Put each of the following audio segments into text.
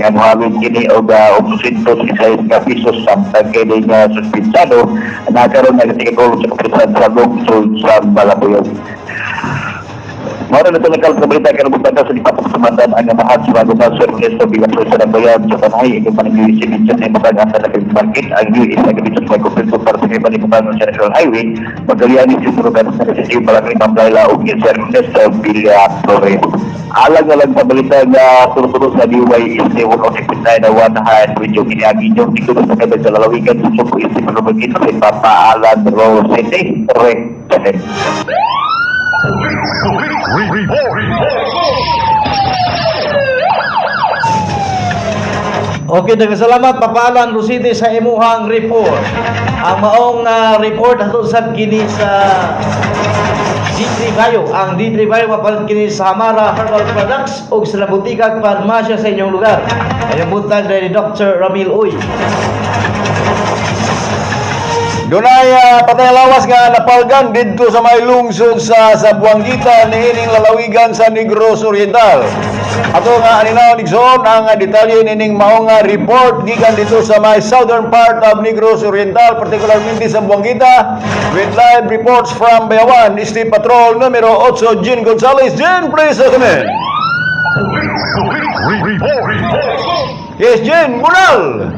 Nga mohalin kini og 806 ka pesos, samtang kini nga suspensado nakaroon na nagkakulong sa kapulisan sa lungsod sa Malabuyoc. Mao na ito nakal sa balita karon buntaga sa Dipatong Sumandan ang amahan sa bago na Sir Ernesto Villaflor sa Dambayan sa Tanay ing maning UEC minsan ay matag ang sa market ang UEC sa gabi sa may kompleto para sa iba ni sa National Highway magalian ni siguro sa sa Barangay Ma'am Laila ug ni Sir Ernesto Villaflor. Alang alang sa balita nga turo-turo sa DYSC 106.9 na 1 Radio kiniagi inyong tingkod sa kabel sa lalawigan sa Subo Isip Malumagin sa Papa Alan Rosete. Correct. Report. Okay, daghang salamat, Papa Alan Rosite, sa imuhang report. Ang maong report ato sad kini sa D3 Bio. Ang D3 Bio mapalit kini sa Hamara Herbal Products ug sa Labutikag Parmasya sa inyong lugar. Ngayong buntag ni Dr. Ramil Uy. Dunay patay lawas nga napalgan didto sa may lungsod sa Zamboanguita niining lalawigan sa Negros Oriental. Ato nga aninaw igsoon ang detalye nining maong nga report gikan dito sa may southern part of Negros Oriental, particularmente sa Zamboanguita, with live reports from Bayawan, State Patrol numero 8, Jean Gonzalez. Jean, please come in. Report. Yes, Jean, Munal.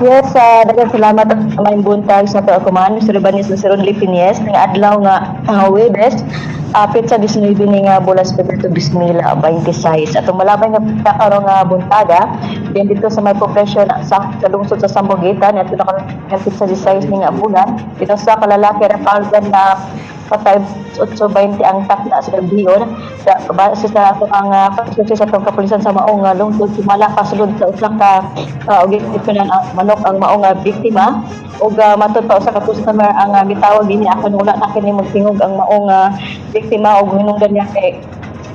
Yes, daghang salamat sa maayong buntag sa ato kuman, Mr. Ibanez Luceron Lipinies, nga adlaw nga Huwebes, petsa 19 ni nga bulan sa Pebrero 2026. Atong malabay nga karon nga buntaga, din dito sa may poblasyon sa lungsod sa Zamboanguita, ni ato na karon nga petsa 16 ni nga bulan, dito sa kalalaki ra palgan na patay 8:20 ang takna sa gabion sa base sa ato ang pagsusi sa atong kapulisan sa maong lungsod sumala kasulod sa usa ka og ang manok ang maong biktima ug matod pa usa ka customer ang gitawag dinhi apan wala na kini magtingog ang maong biktima ug hinungdan niya kay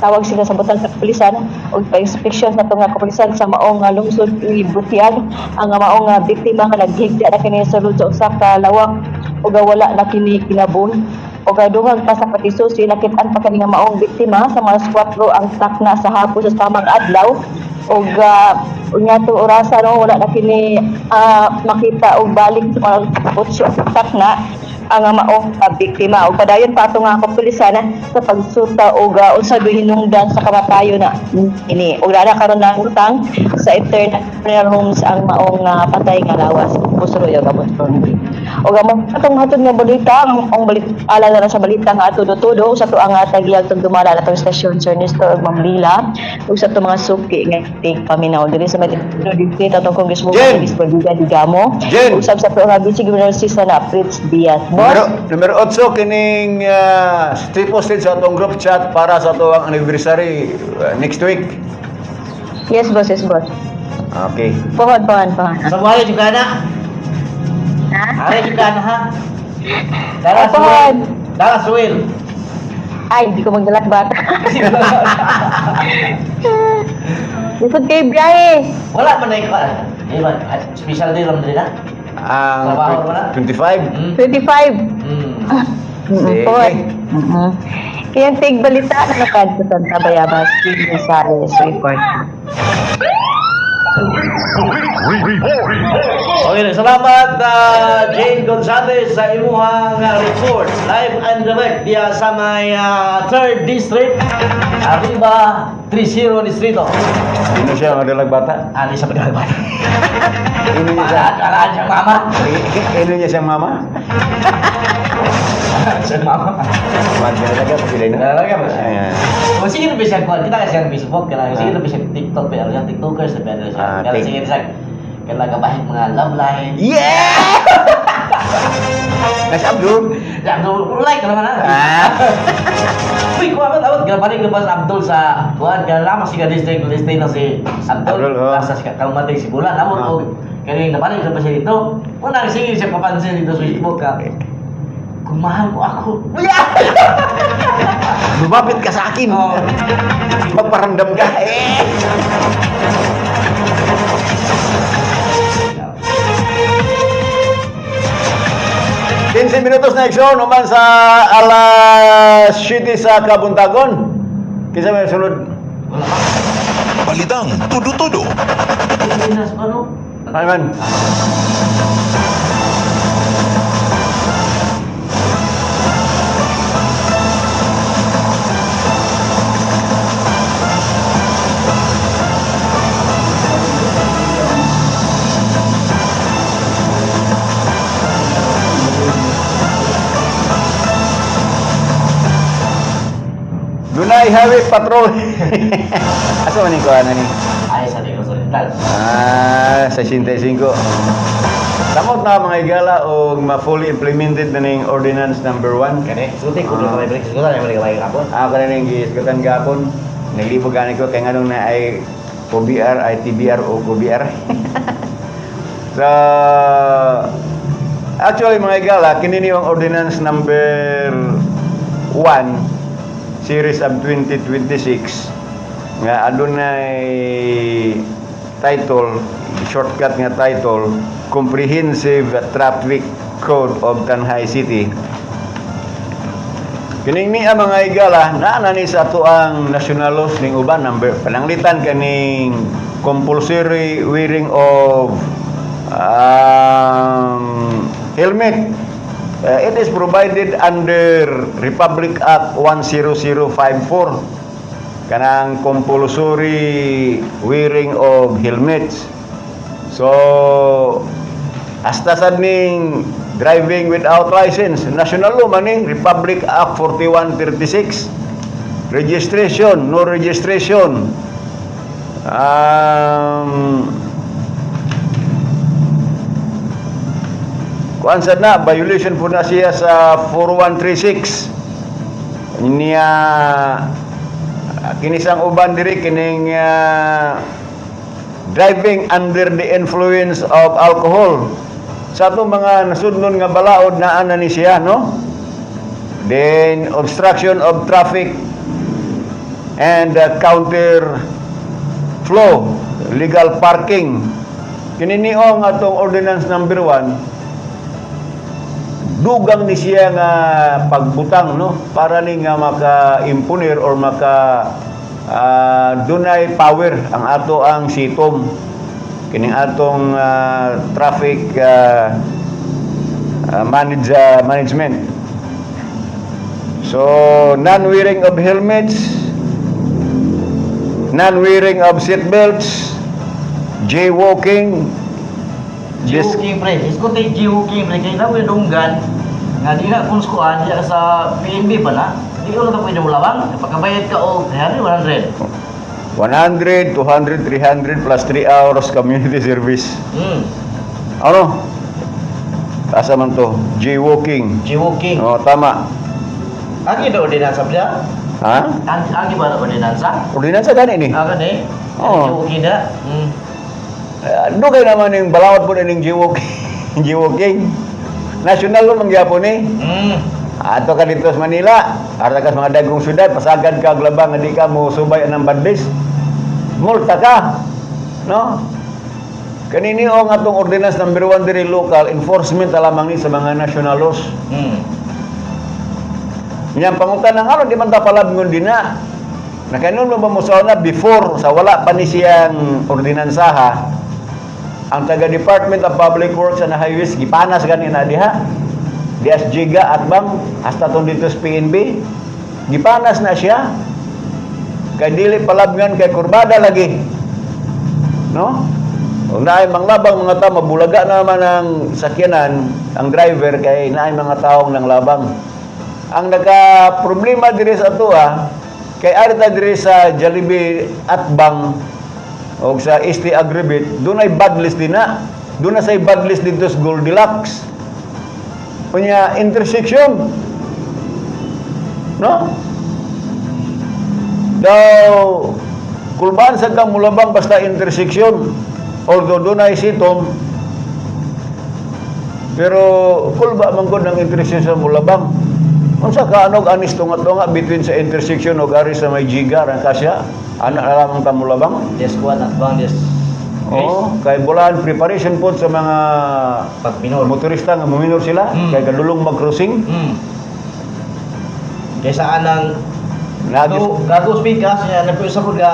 tawag sila sa butan sa kapulisan ug pa-inspection sa atong kapulisan sa maong lungsod gibutiyag ang maong biktima nga naghigda na kini sa sulod sa usa ka lawak ug wala na kini kinabuhi. Ug duhag pa sa patisusi, nakit-an pa kini nga maong biktima sa mga 4 ang takna sa hapon sa samang adlaw ug unya tong orasa, no, wala na kini makita og balik sa mga 8 ang takna ang maong biktima ug padayon pa ato nga kapulisan sa pagsuta og unsa gyud hinungdan sa kamatayon na ini ug naa karon na utang sa Eternal Homes ang maong patay nga lawas. Pusro yo gabot ug amo atong hatod nga balita ang balita ala na sa balita nga atudo-tudo sa ato ang tagiyag tugdumala atong stasyon, Sir Nestor ug Ma'am Lila, ug sa atong mga suki nga tig paminaw diri sa may dito atong Congresswoman Jen! Luis Barbiga Digamo Jen! usab sa ato nga Vice Governor Sisa na Fritz Diaz. Boss. Numero 8 kining street posted sa atong group chat para sa atong anniversary next week. Yes boss, yes boss. Okay. Pohon, pohon, pohon. Sa buhay juga na. Ha? Are juga na ha. Dala Pohon. suwil. Dala suwil. Ay, hindi ko magdalat bata. Lisod kay biyahe. Wala man na ikaw. Di ba? Special day lang din na. Ang Trabaho mo na? 25. 25. Sige. Pohon. Kaya tig balita na nakad sa Santa Bayabas, Kim Gonzales report. Report. Okay, salamat Jane Gonzalez sa imuhang report. Live and direct diya sa may 3rd District, Arriba 30 Distrito. Sino siya ang dalag bata? Ali sa paglalabay. Ino niya siya. Alaan siyang mama. Ino niya siyang mama? Siyang mama. Magdalaga pa sila na. Dalaga pa siya. Ayan. O sige na ba siya, kuwan? Kita kasi ang Facebook, kailangan sige na ba siya TikTok, pero siya TikTokers na pero siya. Ah, Pero sige siya, kailangan bahit mga love life. Yeah! Nice Abdul. Ya, Abdul, like ka naman ah. Ah. Uy, kuha ba tawag? Grabaling na ba sa Abdul sa kuan? Kaya lama siya district list na si Abdul. Abdul, oh. Nasa siya kaumatay si Bulan. Amot Ah. og kani nabalik na ba siya dito? Wala sige siya papansin dito sa Facebook ka. Kung mahal mo ako. Yeah! Lumapit ka sa akin. Oh. Magparamdam ka. Eh. 15 minutos na eksyon, human sa alas 7 sa Kabuntagon. Kinsa may sunod? Wala pa. Balitang tudo-tudo. na sa ano? Ay man. Dunay Highway Patrol. Asa man ni kuha na ni? Ay, sa Negros Oriental. Ah, sa 85. Samot na mga igala og ma-fully implemented na ning ordinance number 1. Kani, sulti ko na may break. Siguro na may gamay gapon. Ako na ning giisgutan gapon. Naglibog gani ko kay nganong na ay OBR, ITBR o OBR. So, actually mga igala, kini ni ang ordinance number 1 series of 2026 nga adunay title, shortcut nga title, Comprehensive Traffic Code of Tanjay City. Kining niya mga igala, naa na ni sa ato ang national laws ning uban number pananglitan kaning compulsory wearing of helmet. It is provided under Republic Act 10054, kanang compulsory wearing of helmets. So, hasta sad ning driving without license, national law man ni Republic Act 4136. Registration, no registration. Kuan sad na, violation po na siya sa 4136. Niya kinisang uban diri kining driving under the influence of alcohol. Sa atong mga nasudnon nga balaod naa na ni siya, no? Then obstruction of traffic and counter flow, illegal parking. Kini niong atong ordinance number 1, dugang ni siya nga pagbutang, no, para ni nga maka-imponir or maka dunay power ang ato ang sitom kining atong traffic management. So non-wearing of helmets, non-wearing of seatbelts, jaywalking, dis- Jaywalking pre. Isko tay jaywalking pre kay daw dunggan nga di na kung skuan diya sa PNB ba na? Di ko na pwede mo labang. Pagkabayad ka og 300, 100. 100, 200, 300 plus 3 hours community service. Ano? Asa man to? Jaywalking. Jaywalking. Oh, tama. Agi na ordinansa ba? Ha? Agi ba na ordinansa? Ordinansa gani ni. Aga ni. Oo. Jaywalking na. Eh, dugay naman yung balawat po ning jaywalking. Jaywalking. National law man gyapon ni. Ato ka dito sa Manila, arta ka sa mga dagong syudad, pasagad ka og labang nga di ka mo subay ang bandis. Multa ka. No? Kanini ang atong ordinance number 1 diri local enforcement lamang ni sa mga national laws. Yang pangutan ng ano, di man ta palabngon din na. Nakainon mo ba mo sa una before sa wala pa ni siyang ordinansaha, ang taga Department of Public Works and Highways gipanas gani na diha. Dias Giga at bang hasta tong dito sa PNB gipanas na siya. Kay dili palabngan kay kurbada lagi. No? Kung naay manglabang mga tao, mabulaga naman ang sakyanan, ang driver kay naay mga taong nang labang. Ang nagka problema diri sa atoa kay ari ta diri sa Jollibee at Bang o sa ST Agribit, dunay bad list din na. Doon na say bad list dito sa Goldilocks. Unya intersection. No? Daw kulbaan sa kang mulabang basta intersection. Although dunay sitom, pero kulba man gud ng intersection sa mulabang. Unsa ka anog anis tunga-tunga between sa intersection ug ari sa may jiga ra kasya? Ana na lamang ka mulabang? Des kuan at bang des. Oo, kay bulan preparation po sa mga Pag minor. motorista nga muminor sila kay kadulong mag-crossing. Kaysa anang Nagis Gago, gago speed ka, siya nagpuisa ko ga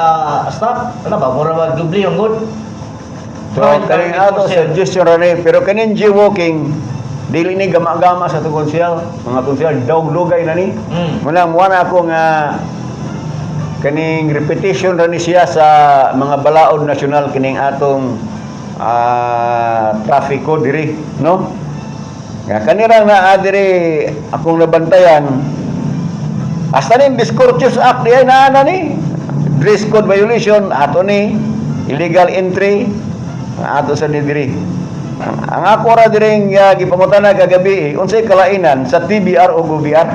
stop. Ano ba, mura mag doble yung good. So kaning ato suggestion ra ni, pero kaning jaywalking dili ni gama-gama sa atong konsehal, mga konsehal daw dugay na ni. Muna mo na ako nga kaning repetition ra ni siya sa mga balaod nasyonal kining atong traffic code diri, no? Nga kanirang naa diri akong nabantayan, hasta ni Discourteous Act di ay naa na ni dress code violation ato ni illegal entry ato sa ni diri. Ang ako ra diri nga gipangutana kagabi, eh, unsay kalainan sa TBR o OBR?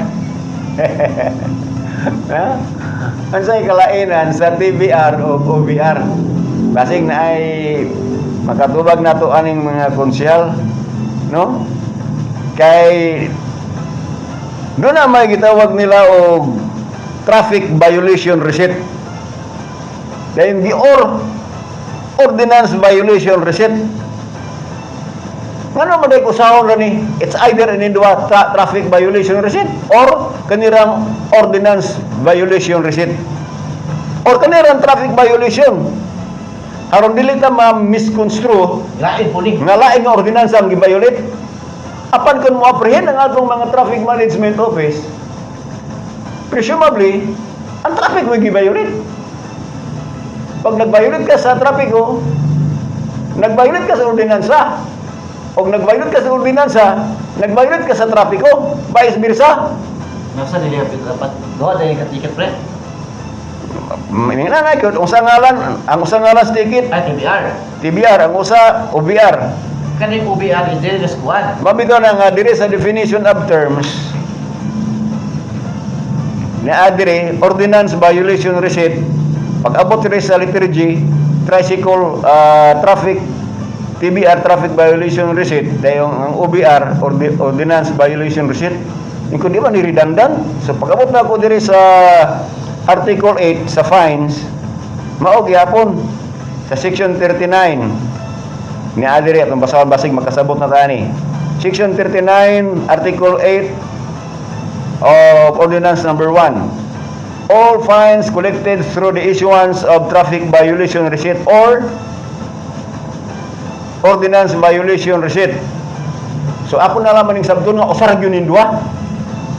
Ha? Unsay kalainan sa TBR o OBR? Basing na ay makatubag nato aning mga konsyal, no? Kay doon na may gitawag nila og traffic violation receipt. Dayon gi or ordinance violation receipt. Ngano man day usahon ra ni? It's either ini duha, traffic violation receipt or kanirang ordinance violation receipt. Or kanirang traffic violation. Aron dili ta ma-misconstrue Lain po ni. nga lain nga ordinansa ang gi-violate. Apan kung mo-apprehend ang atong mga traffic management office, presumably, ang traffic mo gi-violate. Pag nag-violate ka sa trapiko, nag-violate ka sa ordinansa. O nag-violate ka sa ordinansa, nag-violate ka sa trapiko, vice versa. Nasa nila dapat duha dahil ka ticket, pre. Nga na, kung usa ngalan, ang usa ngalan sa ticket, Ay, TBR. TBR, ang usa OBR. Kaning OBR is dili squad. Mabito na nga diri sa definition of terms na diri ordinance violation receipt, pag abot diri sa letter G, tricycle, traffic TBR, traffic violation receipt, dayong ang OBR, ordinance violation receipt. Kung di ba ni redundant? So pag abot na ako diri sa Article 8 sa fines, mao gyapon sa Section 39 ni adiri atong basahon, basig makasabot na tani. Section 39, Article 8 of Ordinance number 1. All fines collected through the issuance of traffic violation receipt or ordinance violation receipt. So ako na lamang ning sabton nga usa ra gyud ning duha.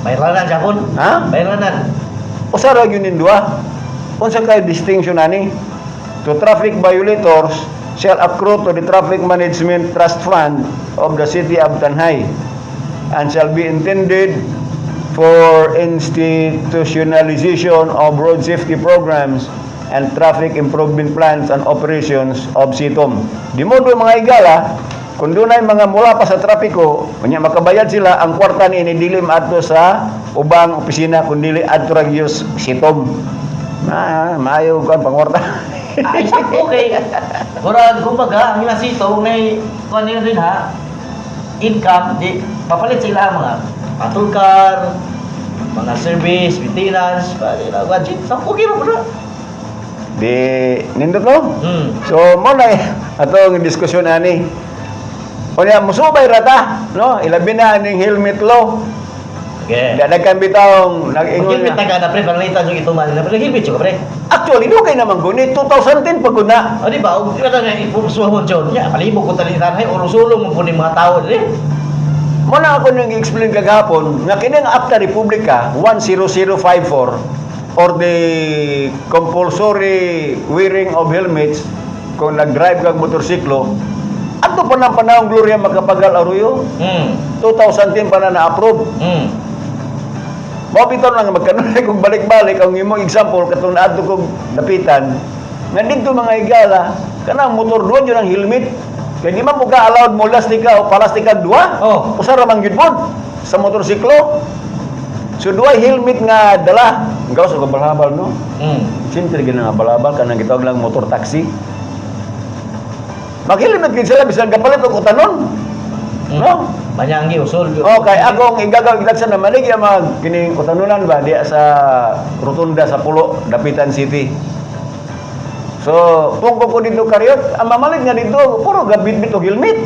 Bayranan Japon. Ha? Bayranan. Usa ra gyud ning duha. Unsa kay distinction ani? To traffic violators shall accrue to the Traffic Management Trust Fund of the City of Tanjay and shall be intended for institutionalization of road safety programs and traffic improvement plans and operations of CITOM. Di modo, mga igala, kung dunay mga mula pa sa trapiko, unya makabayad sila, ang kwarta ni ini dili maadto sa ubang opisina kundi adto ra gyud CITOM. Ma, maayo kan pangwarta. Ay, okay. Murag, kumbaga, ang inasito, may kuan nila din ha, income, di, papalit sila ang mga patrol car, mga service, maintenance, pa, di na, budget. So, okay ra po na. Di nindot, no? Hmm. So mo na atong diskusyon ani. Unya musubay ra ta, no? Ilabi na aning helmet law. Okay. Daghan bitawng nag-ingon Mag-helmet nga. na ka na, pre, panglitan yung ituman nila. Pero helmet ka, pre. Actually, dugay naman guni 2010 pa gud na. O, di ba? Di ba na ipursuhon dyan? Ya, palibog ko talitan, hay, urusulong mo po ni mga tao, di. Mo na ako nang i-explain kagahapon nga kini ang Acta Republica 10054 or the compulsory wearing of helmets kung nag-drive kag motorsiklo adto pa ng panahon Gloria Macapagal Arroyo, 2010 pa na na-approve. Mao bitaw lang magkanunay kung balik-balik ang imong example katong naadto kog dapitan nga didto, mga higala, kanang motor duha jud ang helmet kay di man mo ka allowed mo lastika o palastika duha. Usa ra man gyud pod sa motorsiklo. So duha helmet nga dala gawas og balabal, no? Siyempre gyud nga balabal kanang gitawag lang motor taxi. Mag-helmet gid sila bisan kapalit og utanon. No? Banyangi, usol. Okay, akong igagaw igdagsan na maligya mag kining utanunan ba diya sa rotunda sa Pulo, Dapitan City. So, pungko ko dito karyot, ang mamalit nga dito, puro gabitbit og helmet.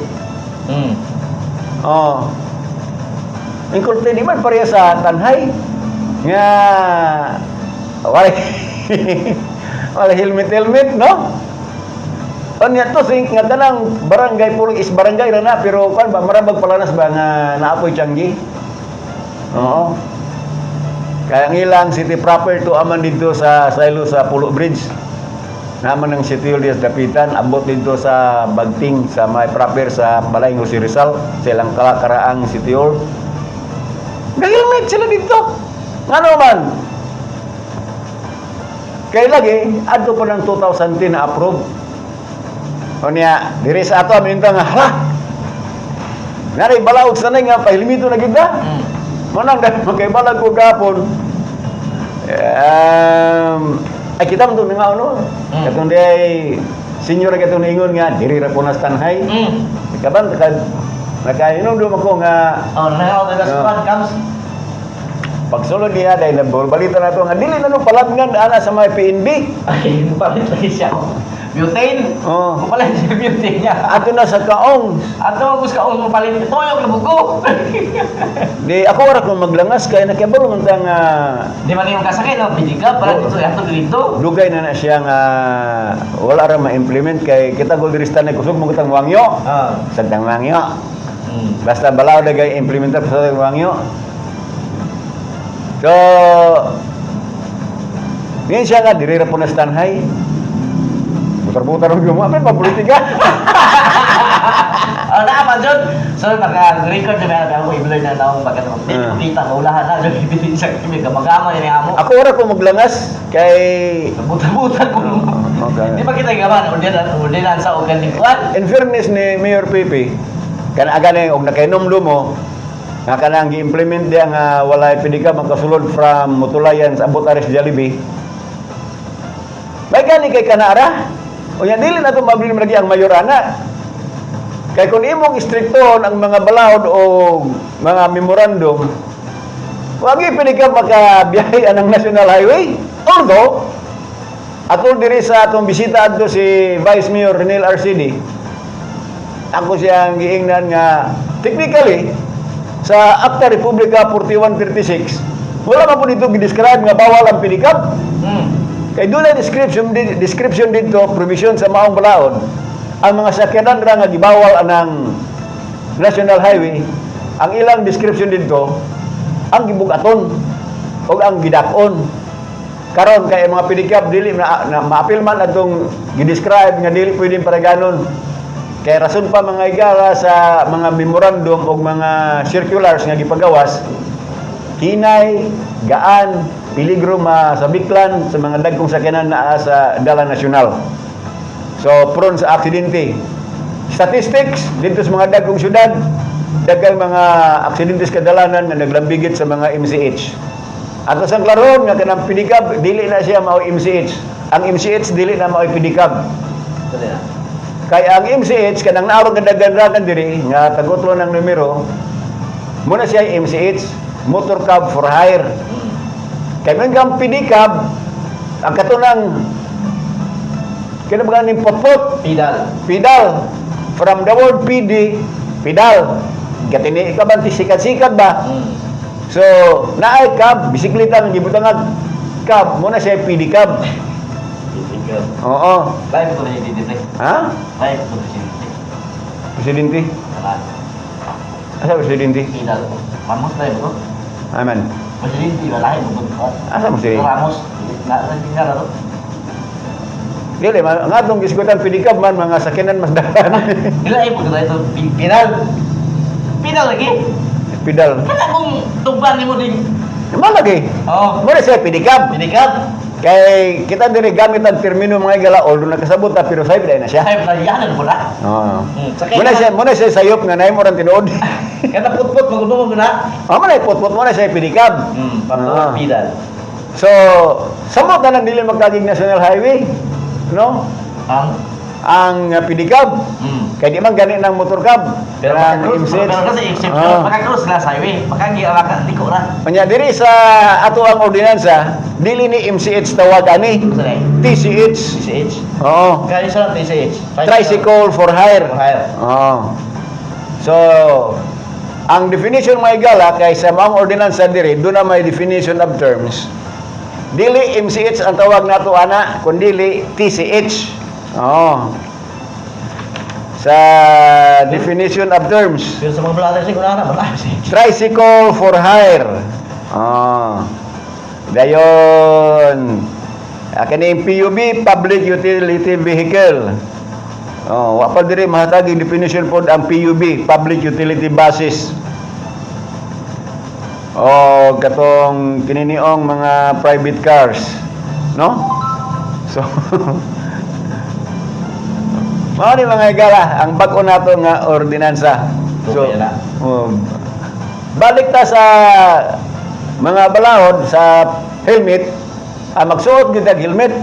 Oh. Ingkol di man pareha sa Tanjay nga wala wala helmet helmet, no? Unya to think nga kanang barangay puro is barangay ra na, pero kan ba marabag palanas ba nga naapoy tiyanggi. Oo. Kaya ang ilang city proper to aman dito sa silo sa Pulo Bridge. Naman ng City Hall diya sa Dapitan, abot dito sa Bagting sa may proper sa Balay Jose Rizal, sa ilang karaang City Hall. Gahilmit sila dito. Ngano man? Kay lagi, adto pa ng 2010 na approve. O niya, diri sa ato, amin nga, hala! Naray balaod sa nga, pahilmito na kita. Manang dahil magkaibalag ko gapon. Ay kita man ito nga ano. Katong di ay senior na katong ingon nga, diri ra po na stanhay. Kaban, nakainom doon ako nga, Oh, nangaw na sa Ah. comes. Pagsulod niya dahil balita na ito nga, dili na no palabngan ana sa mga PNB. Ay, palit lagi siya. Butane. Oh. Palit siya butane niya. Ato na sa kaong. Ato gusto ka mo palit tuyok na bugo. Di ako ora ko maglangas kay nakibalo man ta nga Di man yung kasakit no, pili ka para dito ato dito. Dugay na na siya nga wala ra ma-implement kay kita gol diri sa tanay kusog mo kitang wangyo. Sagdang wangyo. Basta balaw na gay implementer sa wangyo. So, ngayon siya nga, diri ra po na stanhay. Butar-butar ang gumawa, may papolitika. Ah, naa man jud. So naka-record na ba ako i-blur na naong bagat mo. Kita maulahan na jud ibili siya kami gamagama ni amo. Ako ora ko maglangas kay Buta-buta ko. Okay. Di ba kita gaman ordinance ordinansa o ganing kuan? In fairness ni Mayor Pepe, kana aga na og nakainomdum mo nga kanang gi-implement diya nga walay pwede ka makasulod from Mutulayan sa abot Aris Jollibee. May gani kay kanara. Unya dili na to mabilin lagi ang mayor ana. Kay kung imong istriktohon ang mga balaod o mga memorandum, wagi pwede ka makabiyahe anang national highway. Although, atol diri sa atong bisita adto si Vice Mayor Renel RCD, ako siyang giingnan nga technically sa Acta Republica 4136 wala man po dito gi-describe nga bawal ang pedicab. Kay doon na description dito, provision sa maong balaod, ang mga sakyanan ra nga gibawal anang national highway, ang ilang description dito, ang gibugaton o ang gidak-on. Karon kay ang mga pedicab dili na maapil man atong gi-describe nga dili pwedeng paraganon. Kay rason pa, mga igala, sa mga memorandum o mga circulars nga gipagawas, hinay, gaan, peligro masabiklan sa mga dagkong sakyanan naa sa dala nasyonal. So, prone sa aksidente. Statistics, dito sa mga dagkong syudad, daghang mga aksidente sa kadalanan nga naglambigit sa mga MCH. Ato sang klaron nga kanang pedicab dili na siya mao MCH. Ang MCH dili na mao pedicab. Dali na. Kay ang MCH kanang naarong nga daghan diri nga tagutlo ng numero, muna siya MCH, motor cab for hire. Kay man kang pedicab, ang katunang kaya ba ning potpot? Pedal. Pedal. From the word PD, pedal. Gatini ka ba sikat-sikat ba? So, naay cab, bisikleta ng gibutang cab, muna siya PD cab. Bisiklet. Oo. Live ko na yung DDT. Ha? Live ko na yung DDT. Presidente? Wala. Asa presidente? Pedal. Ramos live ko. Aman. Presidente, wala yung bukod. Asa presidente? Ramos. Na, na, na, Dili, nga atong gisgutan pedicab man mga sakyanan mas dalan. Dila ay pagkata ito, pedal. Pedal lagi. Pedal. Kana kung tugban nimo ding. Malagi. Oh, Muna siya pedicab. pedicab. Kay kita diri gamit ang termino, mga igala, although nakasabot ta pero sayop dai na siya. Ay, playanan mo na. Oo. Sakay Muna siya sayop nga naay mo ran tinuod. Kada putput magudungog na. Oh, muna putput mo na siya pedicab. Patuloy pedal. So, samot na lang dili magkagig national highway, no? Ang Ang pedicab. Kay di man gani ng motor cab. Pero Ang maka-cross, MCH. pero kasi exception, maka-cross na sa highway. Makagi maka liko na. Unya diri sa ato ang ordinansa, dili ni MCH tawag ani. Sorry. TCH. TCH. Oo. Kaya siya ng TCH. Tricycle for hire. For hire. Oo. So, ang definition, mga igala, kay sa mga ordinansa diri, doon na may definition of terms. Dili MCH ang tawag nato ana, kundili TCH. Oo. Sa definition of terms. Pero sa mga vlogger siguro na wala si. Tricycle for hire. Ah. Dayon. Kaning PUV, Public Utility Vehicle. Oh, wa pa diri mahatag yung definition pod ang PUV, Public Utility Buses. Oh, katong kininiong mga private cars, no? So, mao ni, mga higala, ang bag-o nato nga ordinansa. So, Okay na. balik ta sa mga balaod sa helmet, magsuot gyud og helmet.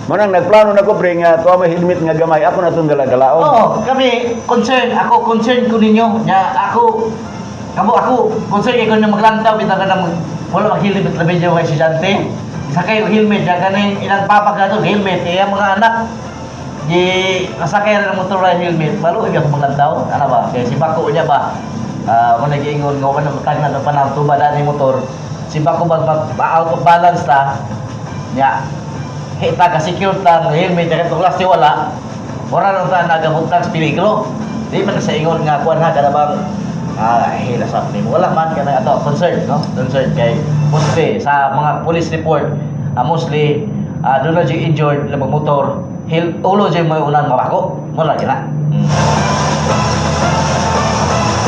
Mao nang nagplano na ko, pre, nga tuwa may helmet nga gamay ako na tong dala-dalaon. Oo, kami concern, ako concern ko ninyo. Nya ako kamo ako concern kay ko na maglantaw bitaw ka na mag, wala mag helmet labi niyo kay estudyante. Isa kayo helmet ya kaning ilang papa ka to helmet kaya mga anak di nasakay ra ng motor ra helmet balo ako maglantaw ana ba kay si bako niya ba mo nag-ingon nga wala matag na panang tuba dani motor si bako ba, ba out of balance ta nya hita ka secure ta ng helmet kay tong ti wala wala nang ta nagabutang sa peligro. Di man sa ingon nga kuan ha kada bang hila sa nimo wala man kanang ato concern, no? Concern kay mostly sa mga police report, mostly doon na dyan injured na motor hil ulo dyan mo unang mabako mo lagi na.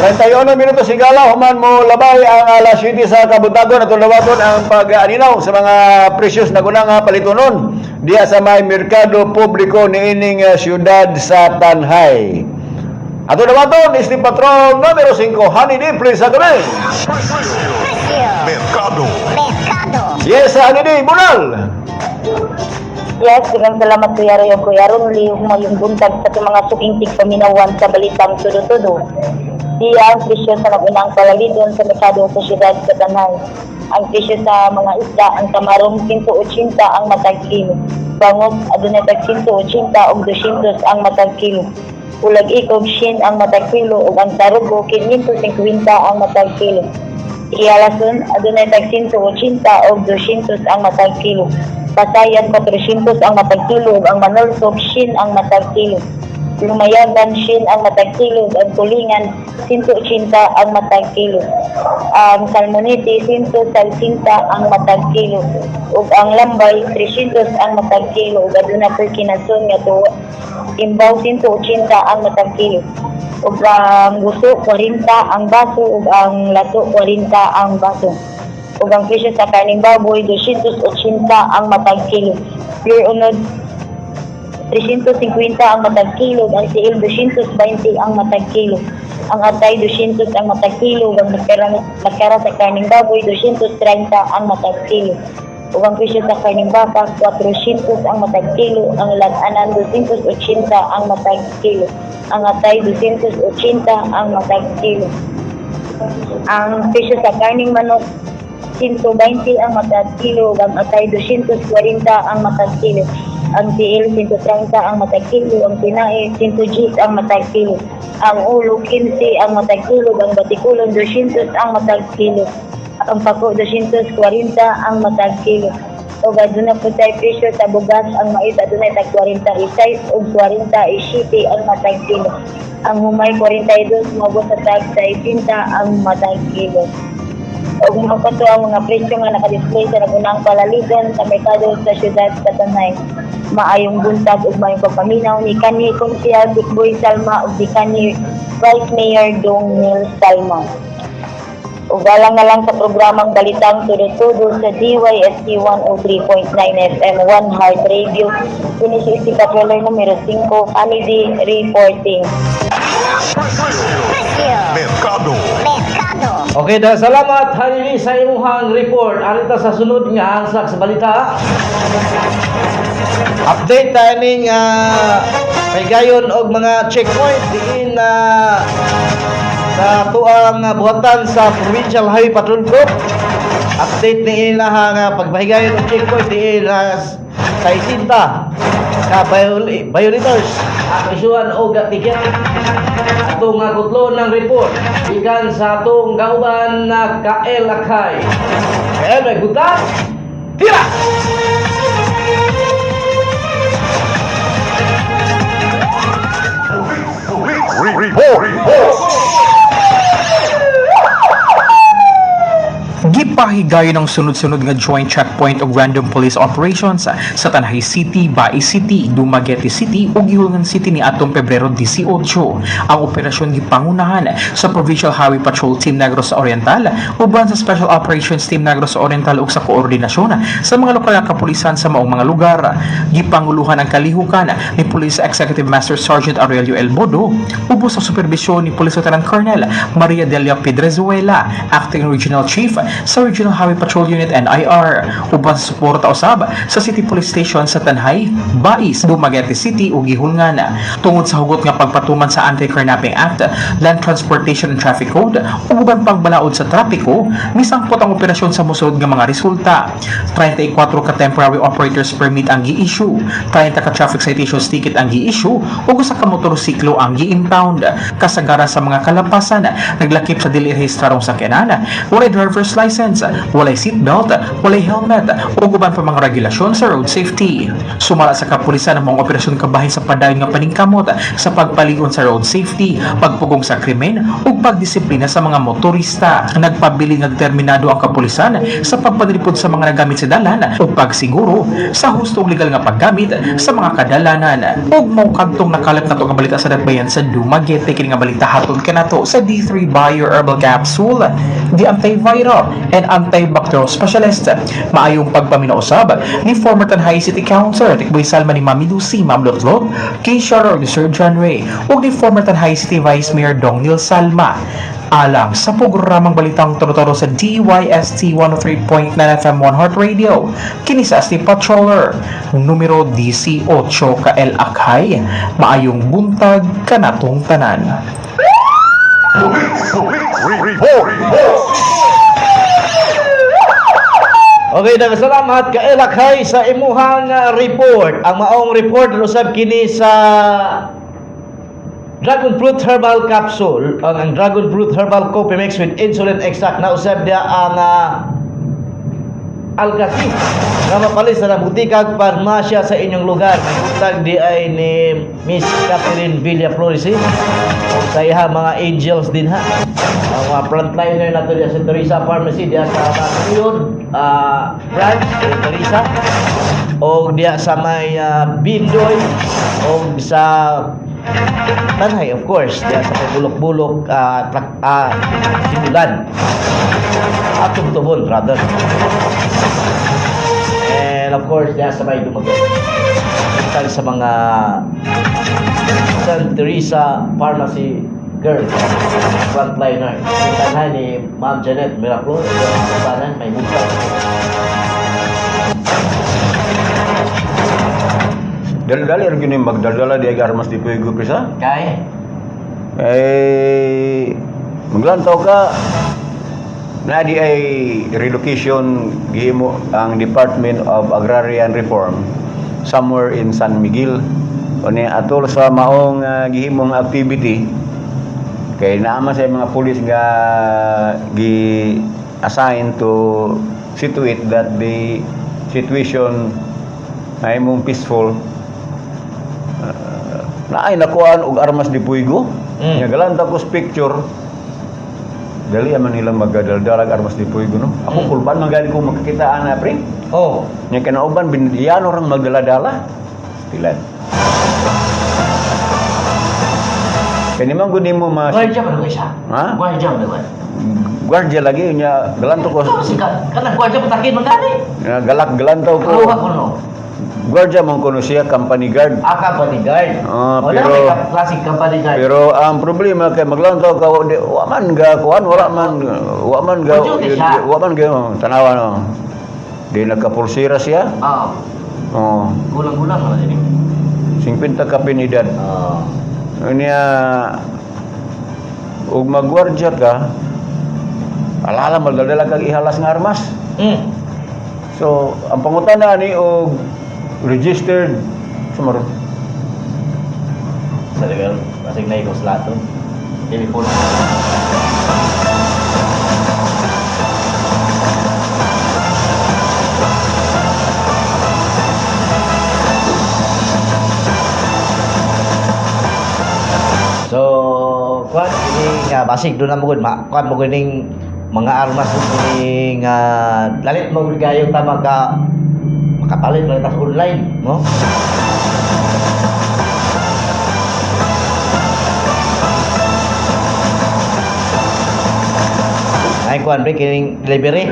31 minutos, higala, human mo labay ang alas 7 sa kabuntagon. Atong dawaton ang pag-aninaw sa mga presyos na gunang nga palitonon diya sa may merkado publiko niining siyudad sa Tanjay. Ato dawaton is the patrol numero 5, Honey D, please sa gabi. Mercado. Yes, Honey D, bunal! Yes, daghang salamat, Kuya Roy ug Kuya Ronly, ug mayong buntag sa atong mga suking tigpaminawan sa Balitang Tudo-Tudo. Diya ang presyo sa nagunang palaliton sa merkado sa siyudad sa Tanjay. Ang presyo sa mga isda, ang kamarong 180 ang matag kilo. Bangos adunay tag 180 ug 200 ang matag kilo. Ulag ikog 100 ang matag kilo ug ang tarugo 550 ang matag kilo. Iyalason, adunay tag 180 og 200 ang matag kilo. Pasayan 400 ang matag kilo ug ang manolsob 100 ang matag kilo. Lumayagan 100 ang matag kilo ug ang tulingan 180 ang matag kilo. Ang salmonite 160 ang matag kilo ug ang lambay 300 ang matag kilo ug aduna poy kinason nga tuwa imbaw 180 ang matag kilo ug ang guso 40 ang baso ug ang lato 40 ang baso. Ug ang presyo sa karning baboy 280 ang matag kilo. Pure unod 350 ang matag kilo ug ang tiil 220 ang matag kilo. Ang atay 200 ang matag kilo ug ang makara sa karning baboy 230 ang matag kilo. Ug ang presyo sa karning baka 400 ang matag kilo, ang lag-anan 280 ang matag kilo. Ang atay 280 ang matag kilo. Ang presyo sa karning manok 120 ang matag kilo ug ang atay 240 ang matag kilo. Ang tiil 130 ang matag kilo, ang tinae 110 ang matag kilo. Ang ulo 15 ang matag kilo, ug ang batikulon 200 ang matag kilo. Ang pako 240 ang matag kilo. Ug aduna po tay presyo sa bugas, ang mais adunay tag 46 ug 47 ang matag kilo. Ang humay 42 moabot sa tag 60 ang matag kilo. Ug mao pa to ang mga presyo nga naka-display sa nagunang palaligon sa merkado sa siyudad sa Tanjay. Maayong buntag ug maayong pagpaminaw ni kanhi Konsehal Boy Salma ug ni kanhi Vice Mayor Dong Neil Salma. Ug alang na lang sa programang Balitang Tudo-Tudo sa DYSC 103.9 FM One Heart Radio. Kini si si Patroller numero 5, Andy reporting. Mercado. Okay, dahil salamat Hanili sa imuhang report. Arita sa sunod nga ansak sa balita. Update tayo ning paygayon og mga checkpoint diin na sa tuang buhatan sa Provincial Highway Patrol Group. Update ni ilaha nga pagpahigayon og checkpoint diin sa isinta ka violators ang isyuhan og tiket. Atong nga kutlo ng report gikan sa atong kauban na Kael Akay. Kael, may guta? Tira! Report. Gipahigayon ang sunod-sunod nga joint checkpoint og random police operations sa Tanay City, Bais City, Dumaguete City ug Guihulngan City ni atong Pebrero 18. Ang operasyon gipangunahan sa Provincial Highway Patrol Team Negros Oriental uban sa Special Operations Team Negros Oriental ug sa koordinasyon sa mga lokal nga kapulisan sa maong mga lugar. Gipanguluhan ang kalihukan ni Police Executive Master Sergeant Aurelio Elbodo ubos sa superbisyon ni Police Lieutenant Colonel Maria Delia Pedrezuela, Acting Regional Chief sa Regional Highway Patrol Unit NIR, uban sa suporta usab sa City Police Station sa Tanay, Bais, Dumaguete City ug Guihulngan. Tungod sa hugot nga pagpatuman sa Anti-Carnapping Act, Land Transportation and Traffic Code ug uban pang balaod sa trapiko, misangpot ang operasyon sa mosunod nga mga resulta. 34 ka temporary operators permit ang gi-issue, 30 ka traffic citations ticket ang gi-issue ug usa ka motorsiklo ang gi-impound. Kasagaran sa mga kalapasan, naglakip sa dili rehistradong sakyanan, walay driver's license, walay seatbelt, walay helmet ug uban pa mga regulasyon sa road safety. Sumala sa kapulisan ang mga operasyon kabahin sa padayon nga paningkamot sa pagpalig-on sa road safety, pagpugong sa krimen ug pagdisiplina sa mga motorista. Nagpabilin nga determinado ang kapulisan sa pagpanilipod sa mga nagamit sa dalan ug pagsiguro sa husto ug legal nga paggamit sa mga kadalanan. Ug mao kadtong nakalap nato nga balita sa Dakbayan sa Dumaguete, kini nga balita hatod kanato sa D3 Bio Herbal Capsule, the antiviral and antibacterial specialist. Maayong pagpaminaw usab ni former Tanay City Councilor Tikboy Salma, ni Mami Lucy, Ma'am Lotlot, Keisha Roy, Sir John Ray, ug ni former Tanay City Vice Mayor Dong Neil Salma. Alang sa programang Balitang Toro-Toro sa DYST 103.9 FM One Heart Radio, kini sa Asti Patroller, numero DC 8 KL Akhay, maayong buntag kanatong tanan. Report. Okay, daghang salamat kay Elakay sa imuhang report. Ang maong report usab kini sa Dragon Fruit Herbal Capsule. Ang Dragon Fruit Herbal Coffee Mix with Insulin Extract na usab dia ang Alcasi nga mapalit sa butikag parmasya sa inyong lugar. May utag di ay ni Miss Catherine Villa Flores o sa iha mga angels din ha. Ang mga frontliner nato diya sa Teresa Pharmacy diya sa Matuyod branch ni Teresa o diya sa may Bindoy o sa Tanay, of course, diya sa may Bulok-Bulok, Sibulan. Atong Tubon rather. And of course, diya sa may Dumaguete. Tag sa mga San Teresa Pharmacy Girl, frontliner. Tanay ni Ma'am Janet Miraclo, tanan may buka. Dali-dali ra gyud ni magdaldala di ay armas di puego prisa. Kay Eh, maglantaw ka na di ay relocation gihimo ang Department of Agrarian Reform somewhere in San Miguel. Unya atol sa maong gihimong activity kay naa man sa mga pulis nga gi assign to situate that the situation ay mong peaceful, naay nakuan og armas di puigo. Nya galanta ko sa picture. Dali man nilang magadaldalag armas di puigo, no. Ako kulban man gani ko makakita ana, pre. Oh, Nya kinauban biniyano rang magdala-dala. Stilan. Kani man gud nimo mas Guardia ba na siya? Ha? Guardia ba na? Guardia lagi nya galanto ko. Ito si kanang guardia patakin man gani. Nya galak galantaw ko. Kaluha ko no. Guardia man kuno siya, company guard. Aka bodyguard. Ah, Wala may classic ka bodyguard. Pero ang problema kay maglantaw ka di, wa man ga kuan, wala man ga Duty siya. wa man ga tanawa no. Di nagkapulsira siya. Ah, Oh, gulang-gulang na din. 50 ka pinidad. Ah. Unya ug magwardya ka, alala magdadala kag ihalas nga armas. So, ang pangutana ni og registered sumaron. Sa level, basig na ikaw sa lahat to. Telephone. So, kuan ini nga basig doon na mo gud ma kuan mo gud ning mga armas ini nga lalit mo gud kayo ta makapalit man tas online, no? Ay kuan pre kining delivery.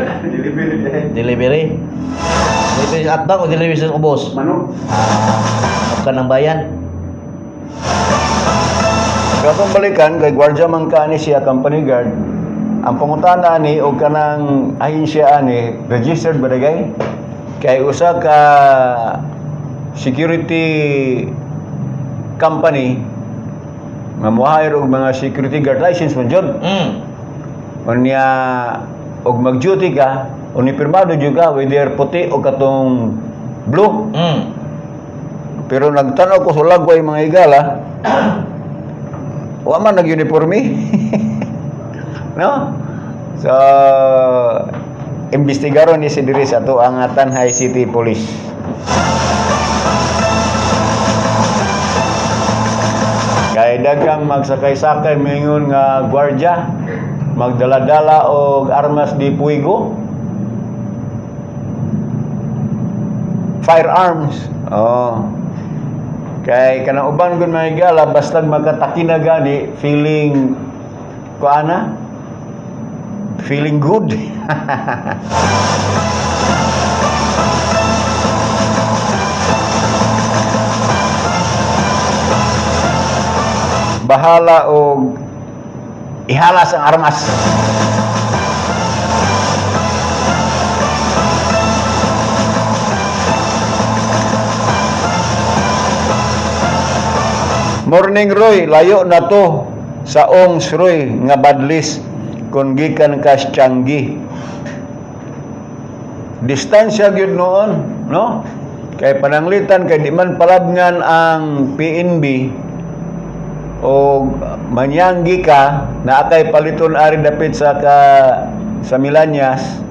Delivery. Delivery sa atbang o delivery sa ubos? Manok. Ah, ka ng bayan. Katong balikan kay gwardiya man ka ni siya, company guard. Ang pangutana ni og kanang ahensya ani, registered ba dagay? Kay usa ka security company nga mo-hire og mga security guard, license man jud. Unya og mag-duty ka, unipirmado jud ka, whether puti o katong blue. Pero nagtanaw ko sa lagway, mga higala, wa man nag-uniforme. No? So, imbestigaron ni si diri sa ato ang Tanjay City Police. Kay daghang magsakay-sakay mingon nga gwardya, magdala-dala og armas di puigo. Firearms. Oh. Kay kanang uban gun mga higala, basta makatakina gani, feeling kuana, feeling good. Bahala og ihalas ang armas. Morning Roy, layo na to sa Ongs Roy nga badlis kung gikan ka sa Changi. Distansya gyud noon, no? Kay pananglitan kay di man palabngan ang PNB o manyanggi ka na akay paliton ari dapit sa ka sa Milanyas,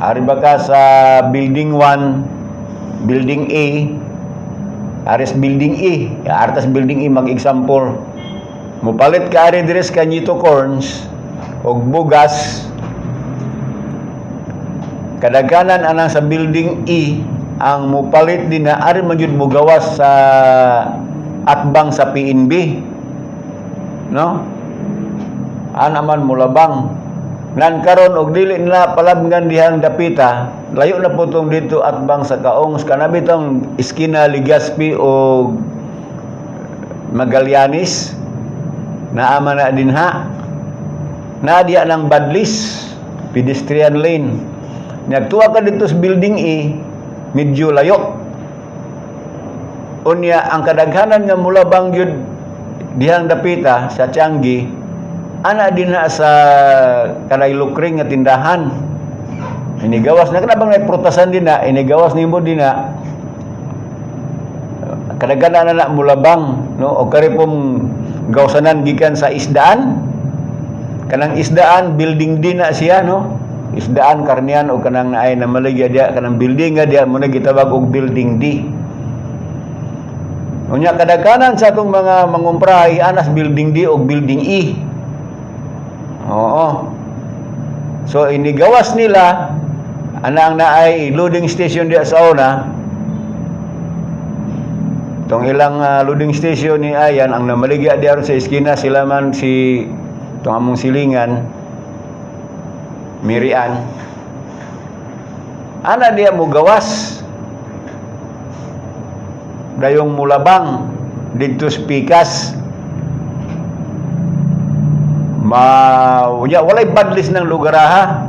ari ba ka sa building 1, building A, aris building E, artas building E, mag-example. Mupalit ka ari diri sa Kanyito Corns og bugas, kadaghanan anang sa building E ang mupalit din na ari man jud mugawas sa atbang sa PNB, no? Ana man mulabang nan karon og dili na palabngan dihang dapita, layo na po tong dito atbang sa Kaongs, kanabi tong iskina Legazpi og Magallanes, naama na dinha na diya ng Badlis pedestrian lane. Nagtuwa ka dito sa building E, medyo layo. Unya ang kadaghanan nga mula gyud dihang dapita sa Changi ana dinha sa kanay lukring nga tindahan. Inigawas na kana bang prutasan din na inigawas nimo din na kadaghanan na na mulabang, no? O kari pong gawsanan gikan sa isdaan, kanang isdaan building din na siya, no? Isdaan karnian o kanang naay na maligya diya, kanang building nga diya mo na gitawag og building D. Unya kadaghanan sa atong mga mangumpray anas building D o building E. Oo. So inigawas nila ana ang naay loading station diya sa una. Tong ilang loading station ni ayan ang namaligya diya sa iskina, sila man si tong among silingan Mirian. Ana diya mo gawas dayong mulabang didto sa pikas ma unya walay badlis ng lugar ha.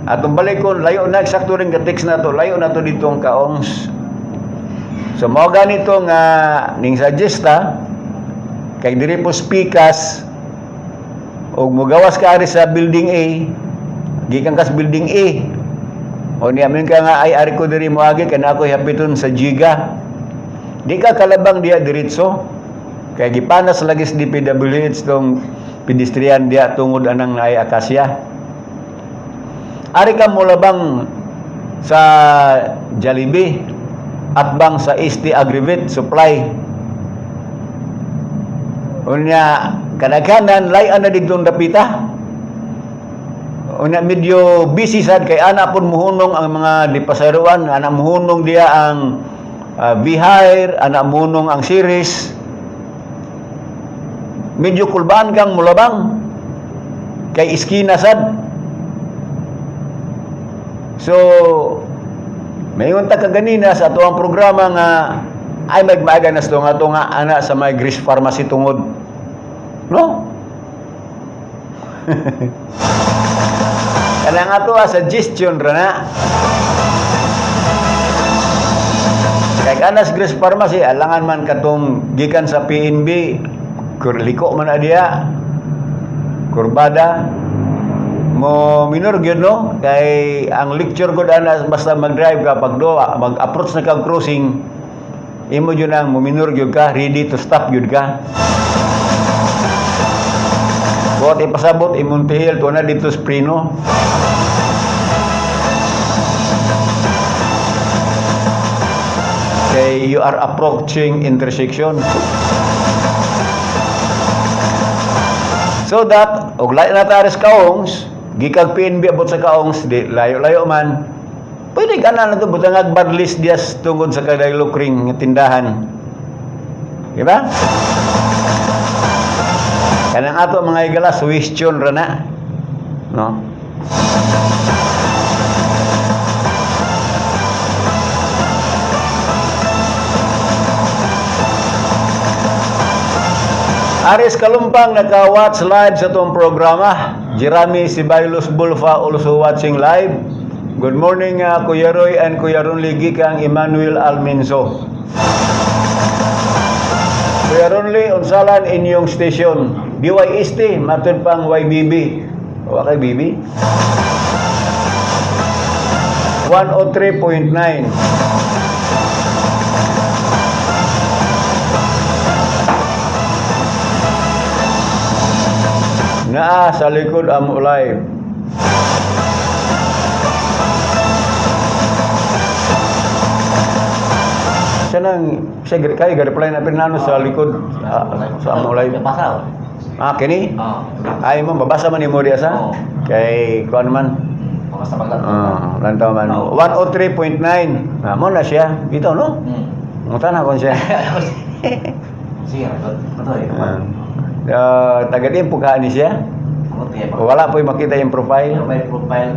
Atong balikon, layo na eksakto rin ka-text na to, layo na to dito ang Kaongs. So mao ganito nga ning suggest ta kay diri po pikas og mugawas ka ari sa building A, gikan ka sa building A, o niya min ka nga ay ari ko diri moagi kay na ako hapiton sa Giga, di ka kalabang diya diretso kay gipanas lagi sa DPWH tong pedestrian diya tungod anang naay akasya. Ari ka mulabang sa Jollibee at bang sa ST Agrivit Supply. Unya kadaghanan layan na didtong dapita. Unya medyo busy sad kay ana pud muhunong ang mga dipasayroan, ana muhunong diya ang V-Hire, ana muhunong ang Ceres. Medyo kulbaan kang mulabang kay iskina sad. So, mayngon ta kaganina sa atuang programa nga ay magmaaga na sa ato nga ana sa may Greece Pharmacy tungod. No? Kanang ato suggestion ra na. Kay kanas Grace Pharmacy alangan man katong gikan sa PNB liko man na diya. Kurbada mo minor gyud, no, kay ang lecture gud ana, basta mag-drive ka, pag do mag-approach na kag crossing, imo jud ang mo minor gyud ka, ready to stop gyud ka. Bot ipasabot imong tiil to na dito sa preno. Kay you are approaching intersection. So that, og layo na taris Kaongs, gikag PNB abot sa Kaongs, di layo-layo man. Pwede ka na to butangag badlis dias tungod sa kadalokring nga tindahan. Di ba? Kanang ato, mga higala, suggestion ra na. No? Aris Kalumpang naka-watch live sa atong programa. Jeremy Sibaylus Bulfa also watching live. Good morning, Kuya Roy and Kuya Ronly, gikang Emmanuel Almenso. Kuya Ronly, unsalan inyong station? DYST, matud pang YBB. Wa kay BB? 103.9. Naa sa likod amo live. Siya nang siya kay ga-reply na pinano sa likod sa amo live. Basa. Ah, kini? Oo. Ay mo babasa man nimo diya sa? Oo. Kay kuan man. Basta paglat. Ah, lantaw man. Oo. 103.9. Ah, mo na siya. Dito, no? Muta na kon siya. Sige, ito eh. Ah. Taga din pughaan ni siya. Okay. Wala po'y makita yung profile. May profile.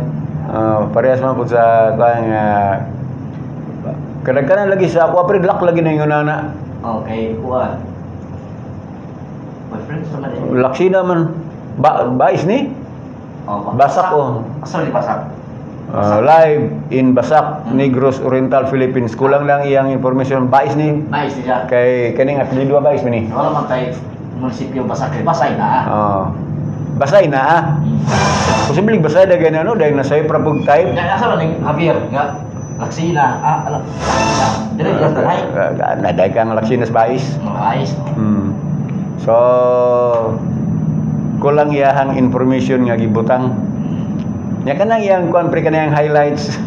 Ah, parehas man po sa kuan nga kadagkanan lagi sa ako pero lock lagi na yung nana. Okay, kuan. My friends naman eh. Laksina man ba bais ni Oh, Basak, oh. Sorry, basak. Ah, live in Basak, Negros Oriental, Philippines. Kulang lang iyang information bais ni Nice siya. kay kaning apelyido bais ni. Wala man tayo munisipyo Basak kay Basay na ah. Oh. Basay na ah. Posible basay dagay na no dahil nasa pra pug type. Nga asa man ning Javier nga Laksina ah ala. Laksina. Dire yan tanay. Na dahil kang Laksinas bais. Mga ayos. So kulang iyahang information nga gibutang. Nya kanang iyang kuan pre, kanang highlights.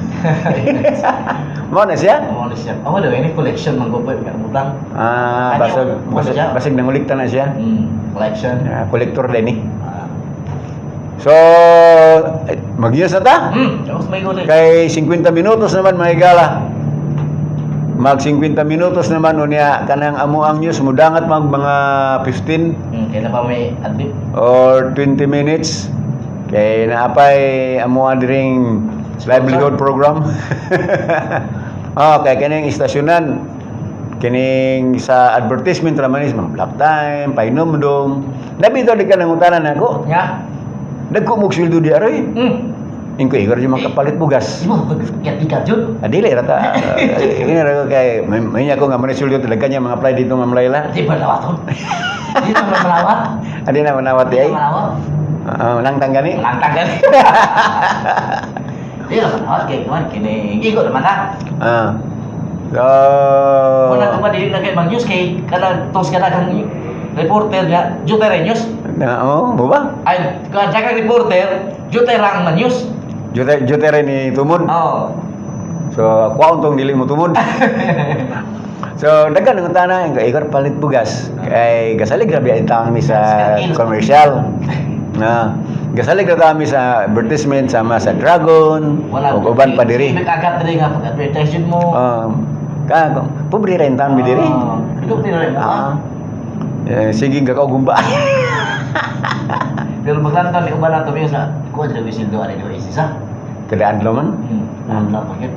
Mao na siya? Mo na siya. Amo daw ini collection man gud nga butang. Ah, basag Ano? basag, basag nangulikta na siya. Collection. Ah, collector din ni. Ah. So, eh, magyos na ta? Tapos may gud. Kay 50 minutos naman, mga higala. Mag 50 minutos naman unya kanang amo ang news mudangat mag mga 15 Kaya na pa may adlib. or 20 minutes kay naapay amo diring livelihood program. Ah, kay kining istasyonan kining sa advertisement ra man is mga black time, painomdom. Labi to di ka nangutanan nako. Nga. Dagko mo sweldo di aroy. Ingko igor yung makapalit bugas. Imo pag tika jud. Adili ra ta. Ini ra ko kay may ko nga man sweldo talaga niya mga apply dito nga Malayla. Di ba lawaton? Di na malawat. Adi na manawat di ay. Malawat. Ah, lang tanggani. Langtang gani. Di na malawat kay kuan kini. Gigo naman ha. Ah. So, Wala ko pa dili na kay mag-news kay kana tos kana kang reporter nga jutay ra news. Na, oh, mo ba? Ay, kada kang reporter, jutay ra ang news. Jute jute rin ni tumod. Oh. So, kuwaon tong dili mo tumod. So, daghan ang tana, ikaw palit bugas. Kay gasalig ra biya taon mi sa commercial. Na gasalig ra mi sa advertisement sama sa Dragon Wala. ug uban pa diri. Agad diri nga pag-advertise yun mo. Ka pobre ra taon mi diri. Ah, Ikaw din rin. Ah. Eh, sige gakaugumba. Pero maglantaw ni uban nato miyo sa kuha diri wisildo ani do isa. Kada adlaw man. Adlaw pa gyud.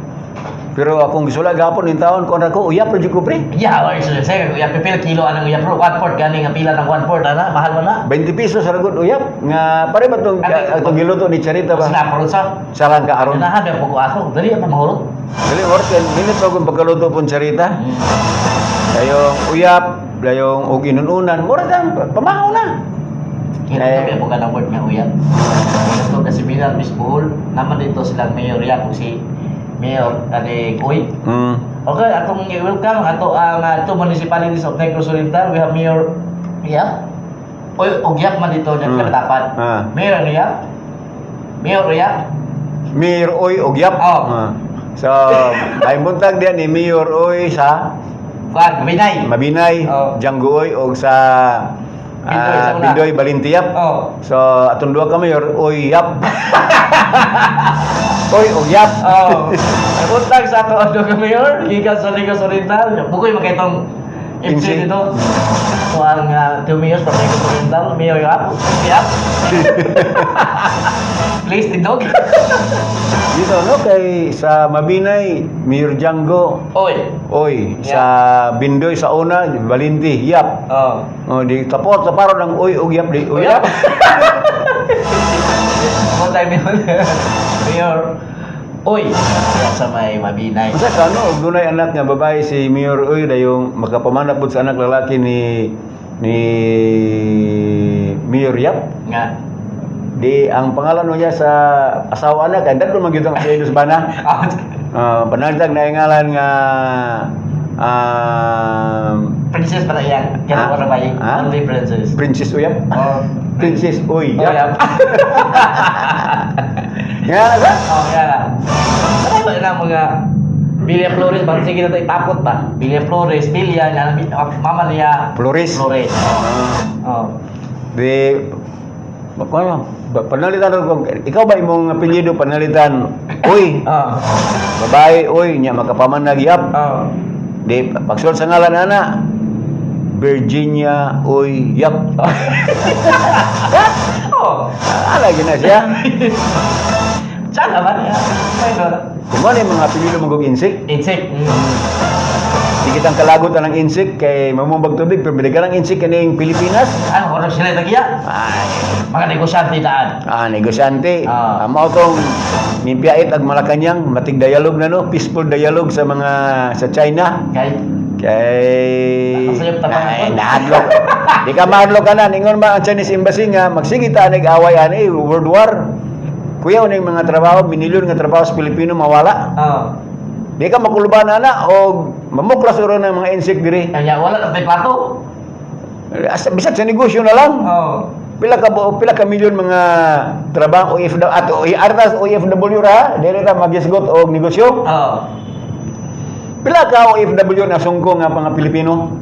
Pero akong gisula gapon ning taon kon ako uyap ra jud ko, pre. Yeah, or so say uyap pipila kilo anang uyap bro, 1/4 gani nga pila ng 1/4 ana, mahal man na. 20 pesos ra gud uyap nga pare ba tong Ate- atong giluto ni Charita ba? Sinapon sa Salang ka aron. Ganahan ba ko aso, dali pa mahurot. Dali worth 10 minutes akong pagkaluto pon Charita. Dayong uyap, dayong og inununan, mura ta pamahaw na. Hindi Eh. ko pa ng word nga uyap. Ito kasi bilang Miss Buhol, naman dito silang mayor ya kung si Mayor kani Uy. Okay, atong i-welcome ato ang two municipalities of Negros Oriental. We have Mayor Yap. Oy, og Yap man dito mm. Tapat. Mayor ano Yap? Mayor Yap. Mayor Oy og yap. Oh. So, ay buntag diyan ni Mayor Oy sa Kuan, Binay. Mabinay, Oh. Django Oy og sa Bindoy, sa una. Bindoy Balintiyap. Oh. So, atong duha ka mayor, Oy yap. Oy og yap. Oh. Untag sa ato ang duha ka mayor, gikan sa Negros Oriental. Bukoy makitong MC MC. dito. So ang two mayors from Negros Oriental, Mayor Yap, Yap. Please, tindog. Dito no kay sa Mabinay, Mayor Django, Oy. Oy, sa Bindoy sa una, Balinti, yap. Oh. Oh, di tapos taparo ng oy og yap di oy yap. Untag ni Mayor Oy. Yan sa may Mabinay. Unsa ka no, og dunay anak nga babae si Mayor Oy dayong makapamana pud sa anak lalaki ni ni Mayor Yap. Nga. Di ang pangalan niya sa asawa na kay dadto man gyud ang apelyido sa bana. Ah, Panagdag na ngalan nga princess pala yan. Kaya Ah? ko na ba Ah? Only princess. Princess Uyap. Oh. Princess Uy Oh, Yap. yap. Nga na sa? Oh, yan na. Marami ba na mga Villa Flores ba? Sige na tayo itapot ba? Villa Flores, Villa, yan, mama niya. Flores. Flores. Oh. Di ano, panalitan ko, ikaw ba imong apelyido panalitan? Uy, Oh. babae, uy, nya makapamanag yap. Oh. Di pagsulat sa ngalan ana. Virginia Uy Yap. Oh. Ala gina siya. Tsaka ba? May no. Kung ano yung mga apelyido magog insik, Insect. Mm. di kitang kalagot ang insik kay mamumbag tubig pero binigyan ng insik kining Pilipinas. Ano, kung sila tagiya? Ay, Mga negosyante daan. negosyante. Ah. Mao tong mimpiait ag Malacañang matig dialogue na no, peaceful dialogue sa mga sa China. Kay Kay Nakasayop ta pa. Ay, nahadlok. Di ka mahadlok ka na. Ningon ba ang Chinese Embassy nga magsige ta nig away ani World War. Kuya uning mga trabaho, minilyon nga trabaho sa Pilipino mawala. Oh. Di ka makuluban ana og mamuklas uro ng mga insect diri. Kaya wala na tayo plato. Bisag sa negosyo na lang. Oh. Pila ka milyon mga trabaho OFW at artas OFW ra dili ta magisgot og negosyo. Oh. Pila ka OFW na sungko nga mga Pilipino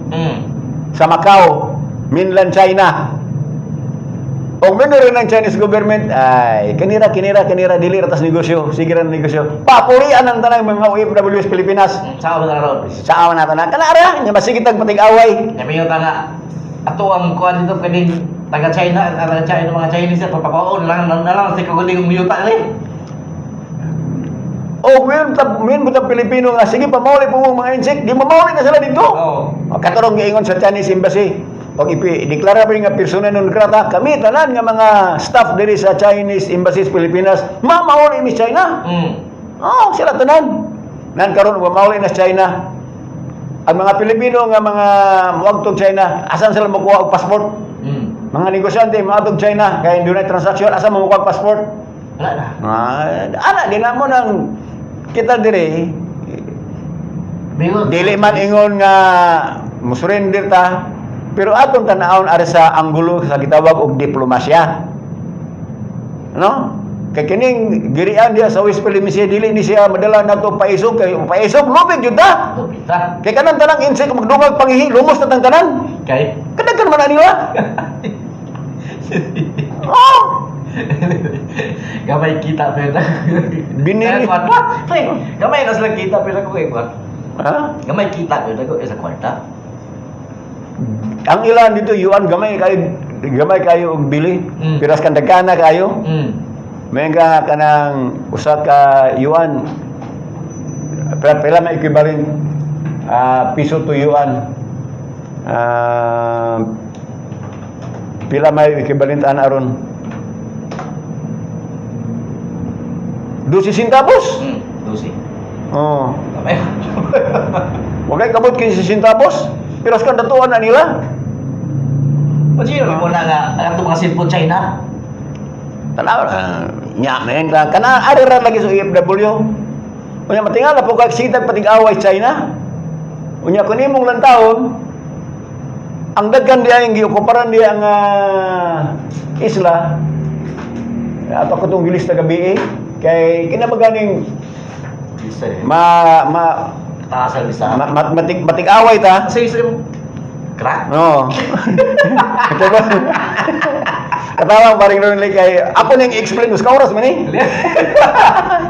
sa Macau, mainland China. Og meron rin ng Chinese government, ay, kanira, kanira, kanira, dili ratas negosyo, sige ra negosyo. Papurian ang tanang mga OFW sa Pilipinas. Sa ba ron? Sa awan nato na, kanara, nya masigit ang patig-away. Namiyo ta nga ato ang kuan dito kaning taga China, taga China mga Chinese at papapaon lang na lang sa kaguling miyuta ni. O meron ba Pilipino nga, sige, pamauli po mo mga insect, di mamauli na sila dito. Oh. O, katarong giingon sa Chinese Embassy, pag ipi-deklara pa rin nga persona non grata, kami tanan nga mga staff diri sa Chinese Embassy sa Pilipinas, mamauli mi China. Oh, sila tanan. Nan karon mamauli na sa China. Ang mga Pilipino nga mga muagtog China, asan sila makuha og passport? Mga negosyante muadtog China kay dunay transaksyon, asa mo makuha og passport? Wala na. Ah, ana di na mo nang kita diri Bingon. dili man ingon nga musurrender ta pero atong tan-awon ari sa anggulo sa gitawag og diplomasya. No? Kay kining girian diha sa West Philippine Sea, dili ni siya madala nato paisog, kay paisog lupig jud ta. Lupit ta. Kay kanang tanang insect magdungag pangihi, lumos na tang tanan. Kay Kadaghan man na nila. Oh! Gamay kita pero. Binili. Kwarta. Pre, gamay na sila kita pero ko kay kwarta. Ha? Gamay kita pero ko sa kwarta. Ang ilan dito yuan gamay kayo og bili. Piras kan dagkana kayo. May ka kanang usa ka yuan. Pila, pila may equivalent piso to yuan. Pila may equivalent ana aron? 12 centavos. 12. Oh. Gamay. Wagay kabot 15 centavos. Piras kan datuan na nila. O sino mo na nga ang itong mga cellphone China? Tanaw, nya men ka kana ari ra lagi sa OFW. Unya matingala po kag sitag patig-away China. Unya kun imong lantawon, ang daghan diya ang giokuparan diya ang isla. Ato ko tong gilista gabi eh. Kay kinabaganing Lista eh. ma ma, Taas ang lista. ma, matig-away ta. Sa isa yung crack. Oo. Katawa paring Ronnie kay ako nang i-explain us ka oras man eh.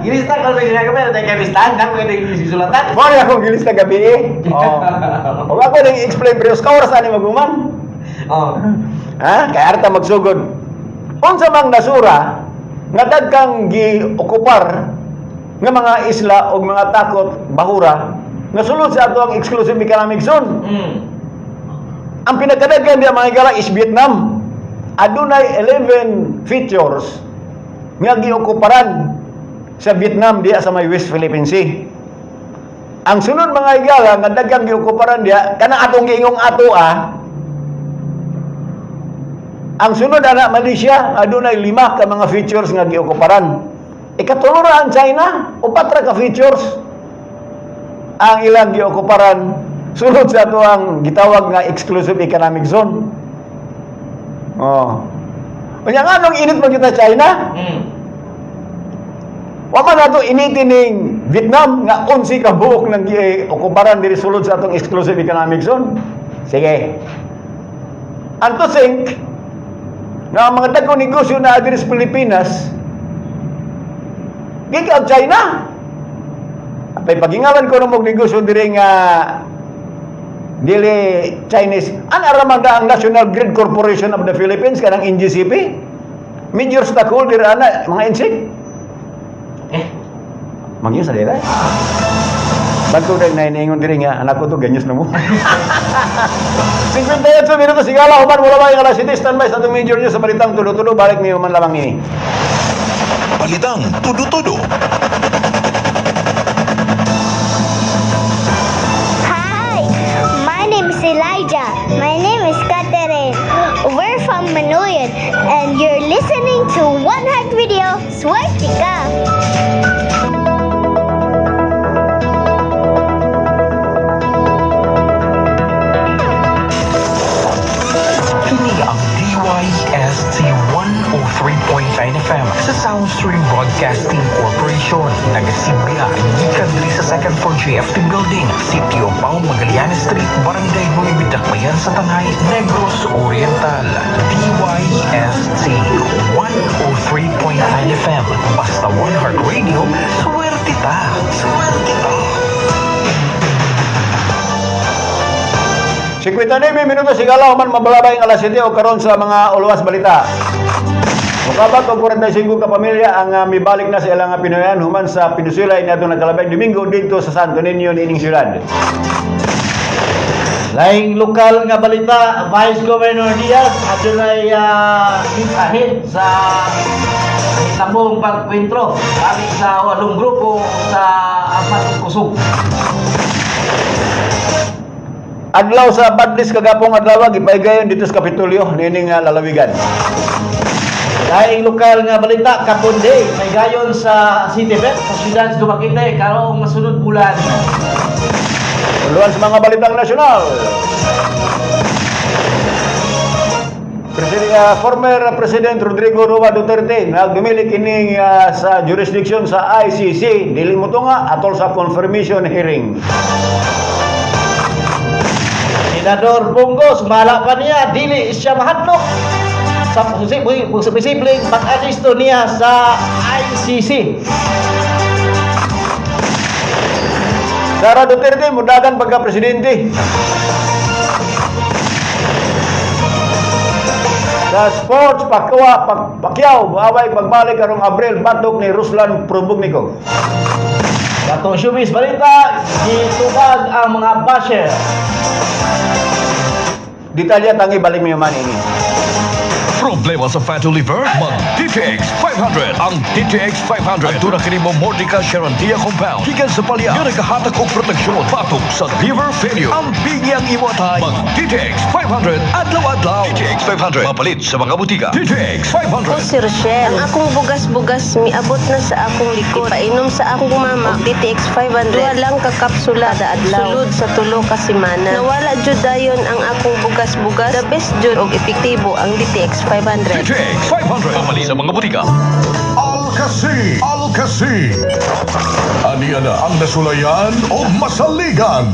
Gilista ko rin kami na tayo listahan kan mga gisulatan. Mao ni akong gilista gabi eh. Oo. Ug ako nang i-explain pero ka oras ani maguman. Oh. Ha? Kay arta magsugod. Unsa mang nasura nga dagkang giokupar nga mga isla og mga takot bahura nga sulod sa ato ang exclusive economic zone. Ang pinakadaghan diya mga higala is Vietnam. Adunay 11 features nga giokuparan sa Vietnam diya sa may West Philippine Sea. Ang sunod mga higala nga daghang giokuparan diya kanang atong giingong ato ah. Ang sunod ana Malaysia adunay 5 ka mga features nga giokuparan. Ikatulo ra ang China, upat ra ka features ang ilang giokuparan sulod sa ato ang gitawag nga exclusive economic zone. Oh. Unya nga nung init man kita China? Wa man nato initin ning Vietnam nga 11 ka buok nang okuparan diri sulod sa atong exclusive economic zone. Sige. And to think nga ang mga dagkong negosyo na diri sa Pilipinas gikan China. Apay pagingalan ko ng negosyo diri nga dili Chinese. An araman da ang National Grid Corporation of the Philippines kanang NGCP? Major stockholder ana mga insik. Eh, Mangyo sa dila. Bangko dahil nainiingon diri nga anak ko to ganyos na mo. 58 minutos sigala human wala ba yung alas 7, standby sa atong major news sa balitang tulo-tulo, balik ni human lamang ini. Balitang tudo-tudo. Hi, my name is Elijah. My name is Catherine. We're from Manoyan, and you're listening to One Heart Radio. Swerte ka! Kini ang DYST 103.9 FM sa Soundstream Broadcasting Corporation. Nagasimula gikan diri sa second floor JFT Building, Sitio Pao, Magallanes Street, Barangay Nueva Dakbayan sa Tanay, Negros Oriental. DYST 103.9 FM. Basta One Heart Radio, swerte ta! Swerte ta! 59 minutos sigala human mabalabay ang alas 7 o karon sa mga uluwas balita. Mukabat og 45 ka pamilya ang mibalik na sa ilang Pinoyan human sa Peninsula niadtong nagkalabay Domingo didto sa Santo Niño niining syudad. Laing lokal nga balita, Vice Governor Diaz adunay ahead sa hitabong pagkwentro balik sa walong grupo sa apat kusog. Adlaw sa Badlis kagapong adlaw gipaygayon dito sa Kapitolyo niining lalawigan. Laing lokal nga balita, Kapunde, may gayon sa City Bet sa siyudad sa Dumaguete karong masunod bulan. Uluan sa mga balitang nasyonal. Former President Rodrigo Roa Duterte nagdumili kining sa jurisdiction sa ICC, dili mo to nga atol sa confirmation hearing. Senador Bong Go, sumala pa niya, dili siya mahadlok sa posibleng pag-aristo niya sa ICC. Sara Duterte mudagan pagka presidente. Sa sports, Pacquiao, Pacquiao, muaway pagbalik karong Abril batok ni Ruslan Provodnikov. Katong showbiz balita, gitubag ang mga basher. Detalye tangi balik mo man ini. Problema sa fatty liver? Mag DTX 500. Ang DTX 500. Aduna kini mo Mordica Sharantia Compound. Gikan sa palya. Nga nagahatag og proteksyon batok sa liver failure. Ang bigyang iwatay. Mag DTX 500. Adlaw-adlaw. DTX 500. Mapalit sa mga butika. DTX 500. O si Rochelle, ang akong bugas-bugas miabot na sa akong likod. Painom sa akong mama og DTX 500. Duha lang ka kapsula kada adlaw. Sulod sa tulo ka semana. Nawala jud dayon ang akong bugas-bugas. The best jud og epektibo ang DTX 500. DTX 500. Mapalit sa mga butika. Alkasi, Alkasi. Aniya na ang nasulayan o masaligan.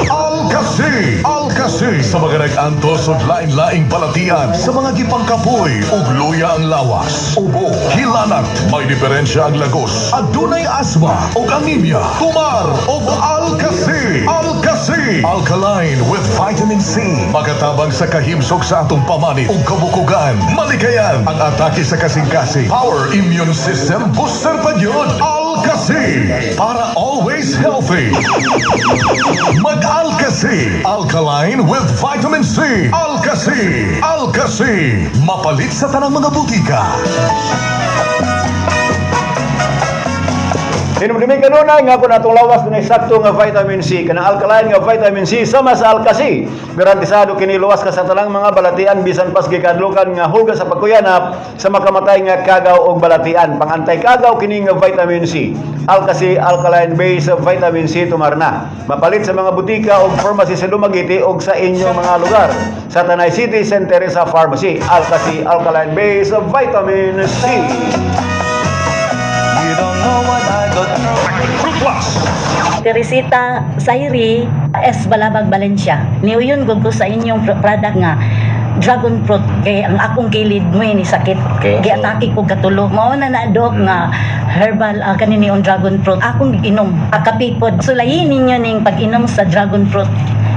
Alkasi, Alkasi. Sa mga nag-antos og lain-laing balatian, sa mga gipangkapoy ug luya ang lawas, ubo, hilanat, may diferensya ang lagos, adunay asma ug anemia, tumar og Alkasi, Alkasi. Alkaline with vitamin C. Makatabang sa kahimsog sa atong pamanit ug kabukugan, malikayan ang atake sa kasing-kasing. Power immune system booster pa yun. Alkasi. Para always healthy. Mag-Alkasi. Alkaline with vitamin C. Alkasi. Alkasi. Mapalit sa tanang mga butika. Hinumdumi kanunay nga kung atong lawas dunay sakto nga vitamin C, kanang alkaline nga vitamin C sama sa Alkasi. Garantisado kini luwas ka sa tanang mga balatian bisan pas gikadlukan nga hugas sa pagkuyanap sa makamatay nga kagaw og balatian. Pangantay kagaw kini nga vitamin C. Alkasi alkaline base vitamin C tumarna. Mapalit sa mga butika og pharmacy sa Dumaguete og sa inyong mga lugar. Sa Tanay City, St. Teresa Pharmacy. Alkasi alkaline base vitamin C. Fruit Plus. Teresita Sairi S. Balabag Valencia. Niuyon gud ko sa inyong product nga dragon fruit kay ang akong kilid mo ni sakit. Okay. Giatake ko katulo. Mao na na dok nga herbal kanini ang dragon fruit. Akong giinom. Kape pod. Sulayin ninyo ning pag-inom sa dragon fruit.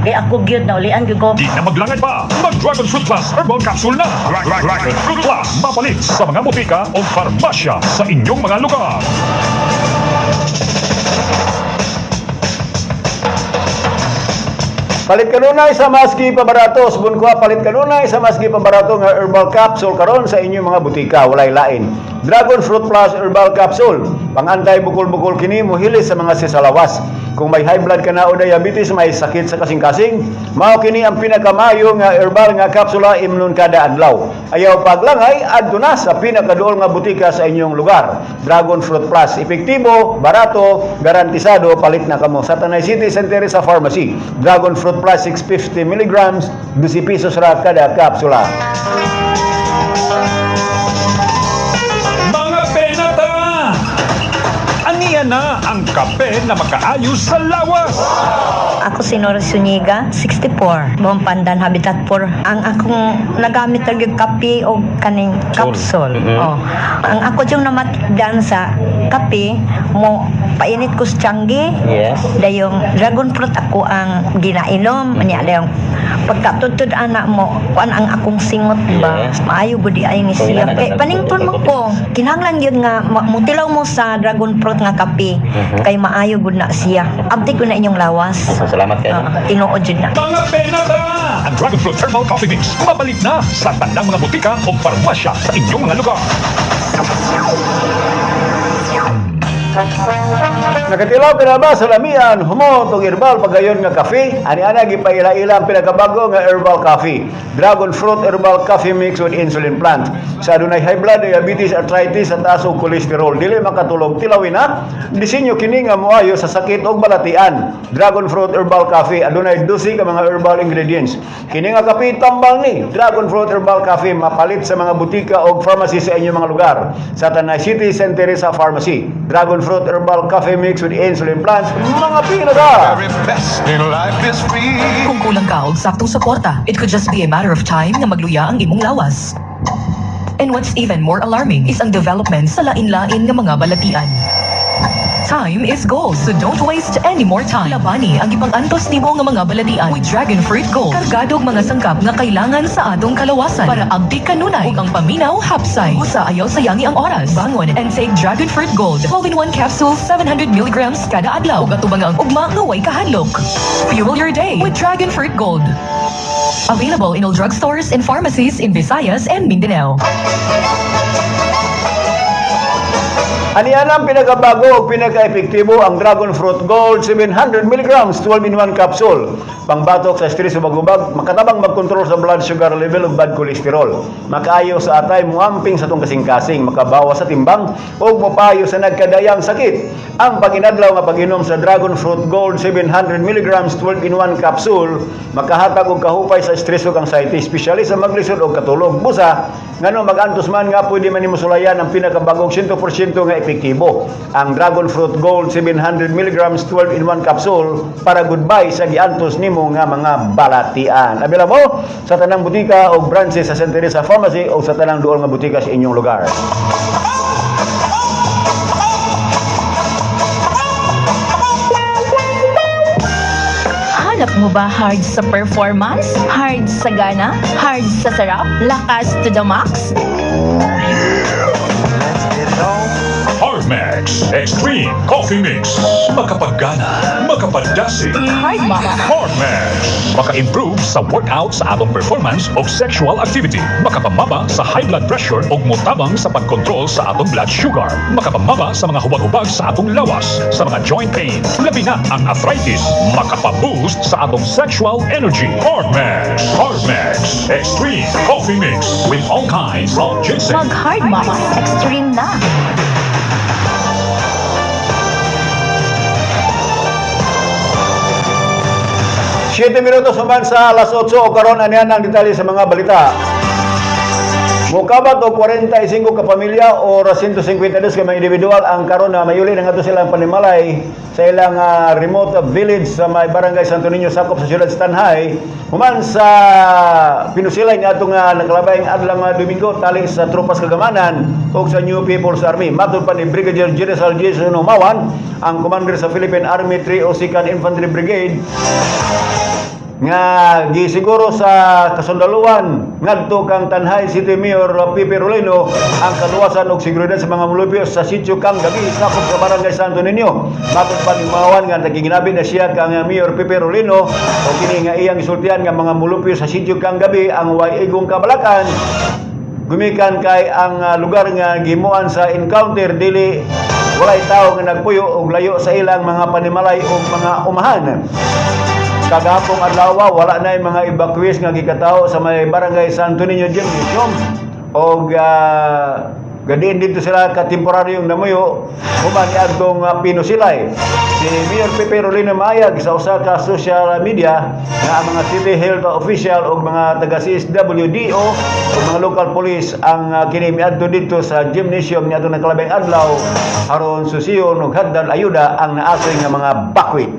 Kay ako gyud na ulian gyud ko. Di na maglangad pa. Mag Dragon Fruit Plus Herbal Capsule na. Dragon Fruit Plus. Mapalit sa mga butika o farmasya sa inyong mga lugar. Palit kanunay sa maski pabarato, subon ko palit kanunay sa maski pabarato nga herbal capsule karon sa inyong mga butika, walay lain. Dragon Fruit Plus Herbal Capsule. Pangantay bukol-bukol kini mohilis sa mga sisalawas. Kung may high blood ka na o diabetes, may sakit sa kasing-kasing, mao kini ang pinakamayo nga herbal nga kapsula imnon kada adlaw. Ayaw paglangay, adto na sa pinakaduol nga butika sa inyong lugar. Dragon Fruit Plus, epektibo, barato, garantisado, palit na kamo sa Tanay City, St. Teresa Pharmacy. Dragon Fruit Plus 650 milligrams, 12 pesos ra kada kapsula. Mga penata! Aniya na ang kape na makaayos sa lawas. Ako si Nora Suniga, 64, Buong Pandan Habitat 4. Ang akong nagamit na yung kape o kaning capsule. Oh. Ang ako yung namatdan sa kape, mo painit ko sa tiyanggi. Yes. Dayong dragon fruit ako ang ginainom. Niya dayong pagkatudtod anak mo, kuan ang akong singot ba? Yes. Maayo gud di ay ni So, siya. ina na Kay panington mo ko, kinahanglan gyud nga mutilaw mo sa dragon fruit nga kape kay maayo gud na siya. Abdi ko na inyong lawas. Salamat kayo. Tinuod jud na. Mga penata! Ang Dragon Fruit Herbal Coffee Mix mapalit na sa tanang mga butika o farmasya sa inyong mga lugar. Nakatilaw ka na ba sa lamian, humot og herbal pagayon nga kafe? Ani-ana gipaila-ila ang pinakabago nga herbal coffee. Dragon fruit herbal coffee mix with insulin plant. Sa adunay high blood, diabetes, arthritis at taas og kolesterol, dili makatulog, tilawin na. Disenyo kini nga moayo sa sakit og balatian. Dragon fruit herbal coffee adunay 12 ka mga herbal ingredients. Kini nga kape tambal ni Dragon fruit herbal coffee, mapalit sa mga butika og pharmacy sa inyong mga lugar. Sa Tanay City, St. Teresa Pharmacy. Dragon fruit herbal coffee mix with insulin plants, mga pinaka! Very best in life is free. Kung kulang ka og saktong suporta, it could just be a matter of time nga magluya ang imong lawas. And what's even more alarming is ang development sa lain-lain nga mga balatian. Time is gold, so don't waste any more time. Labani ang ipang-antos nimo nga mga balatian with Dragon Fruit Gold. Kargado og mga sangkap nga kailangan sa atong kalawasan para abdi kanunay ug ang paminaw hapsay. Usa, ayaw sayangi ang oras. Bangon and take Dragon Fruit Gold. 12 in 1 capsule, 700 milligrams kada adlaw. Ug atubang ang ugma nga way kahadlok. Fuel your day with Dragon Fruit Gold. Available in all drugstores and pharmacies in Visayas and Mindanao. Ani ang pinakabago o pinaka-epektibo, ang Dragon Fruit Gold 700 mg 12 in 1 capsule. Pangbatok sa stress o bagubag, makatabang magkontrol sa blood sugar level ug bad cholesterol. Makaayo sa atay, muamping sa tong kasing-kasing, makabawas sa timbang ug mopayo sa nagkadayang sakit. Ang paginadlaw nga pag-inom sa Dragon Fruit Gold 700 mg 12 in 1 capsule makahatag og kahupay sa stress ug anxiety, especially sa maglisod og katulog. Busa, ngano mag-antos man nga pwede man nimo sulayan ang pinakabagong 100% nga epektibo. Ang Dragon Fruit Gold 700 mg 12 in 1 capsule para goodbye sa giantos nimo nga mga balatian. Available sa tanang butika o branches sa St. Teresa Pharmacy o sa tanang duol nga butika sa inyong lugar. Hanap mo ba hard sa performance? Hard sa gana? Hard sa sarap? Lakas to the max? Hardmax Extreme Coffee Mix. Makapaggana, makapadasig. Hardmax. Hardmax. Maka-improve sa workout sa atong performance o sexual activity. Makapamaba sa high blood pressure o mutabang sa pagkontrol sa atong blood sugar. Makapamaba sa mga hubag-hubag sa atong lawas, sa mga joint pain. Labi na ang arthritis. Makapaboost sa atong sexual energy. Hardmax. Hardmax Extreme Coffee Mix with all kinds of ginseng. Mag Hardmax Extreme na. 7 minutos human sa alas 8 o karon, anihan ang detalye sa mga balita. Mukabat og 45 ka pamilya o 152 ka mga individual ang karon na mayuli na ngadto silang panimalay sa ilang remote village sa may barangay Santo Niño, sakop sa siyudad sa Tanjay, human sa pinusilay ni atong nakalabayng adlaw nga Domingo tali sa tropas kagamanan ug sa New People's Army. Matod pa ni Brigadier General Jason Humawan, ang commander sa Philippine Army 302nd Infantry Brigade, nga gisiguro sa kasundaluan ngadto kang Tanjay City Mayor Pepe Rolino ang kaluwasan ug seguridad sa mga mulupyo sa sitio Kang Gabi, sakop sa barangay Santo Niño. Matod pa ni Humawan nga nagiginabi na siya kang Mayor Pepe Rolino o kini nga iyang isultian nga mga mulupyo sa sitio Kang Gabi ang way igong kabalakan gumikan kay ang lugar nga gimuan sa encounter dili walay tawo nga nagpuyo og layo sa ilang mga panimalay o mga umahan. Kagahapong adlaw, wala na yung mga evacuees nga gikatao sa may barangay Santo Niño Gymnasium og gadiin dito sila ka temporaryong namuyo human niadtong pinusilay. Si Mayor Pepe Rolino maayag sa usa ka social media nga ang mga city health official ug mga taga CSWDO ug mga local police ang kini miadto dito sa gymnasium niadtong nakalabing adlaw aron susiyon ug hatdan ayuda ang naasoy nga mga bakwit.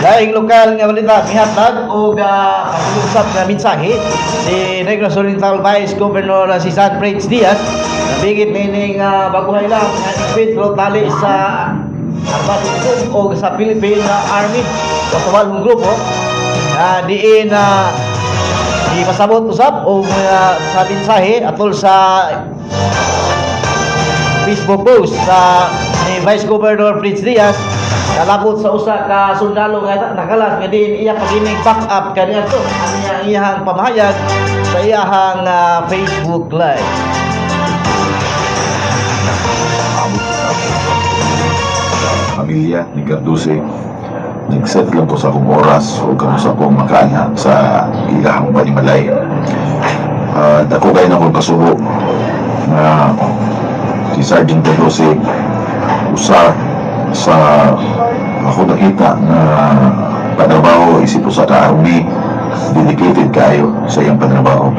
Laing lokal nga balita, mihatag og kapulungsap nga mensahe si Negros Oriental Vice Governor si San Fritz Diaz nabigit nining baguhay lang nga enkwentro tali sa Armado o sa Philippine Army o sa walong grupo na diin na ipasabot usab og sa mensahe atol sa Facebook post sa ni Vice Governor Fritz Diaz kalabot sa usa ka sundalo nga nakalas nga diin iya pagining back up kaniadto ang iyang pamahayag sa iyahang Facebook Live. Pamilya ni Garduce. Nag-set lang ko sa akong oras o kamo sa akong makaana sa ilahang panimalay. Dako kayo na akong kasubo na si Sergeant Garduce usa sa ako nakita na pantrabaho isip usa ka army, dedicated kayo sa iyang pantrabaho.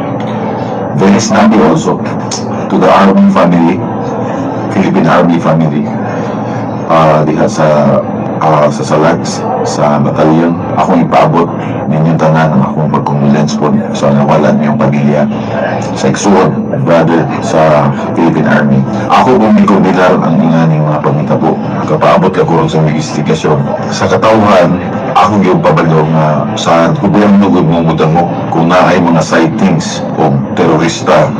Very snappy also to the army family, Philippine Army family, diha sa Salags, sa batalyon. Akong ipaabot ninyong tanan ang akong pag-condolence po sa nawalan niyong pamilya, sa igsuon, brother sa Philippine Army. Ako po may kundilar ang inganing mga pangitabo. Kapaabot ka ko sa investigasyon. Sa katawhan, ako gyud pabalo nga sa gobyerno gud mo mudangop kung naay mga sightings o terorista,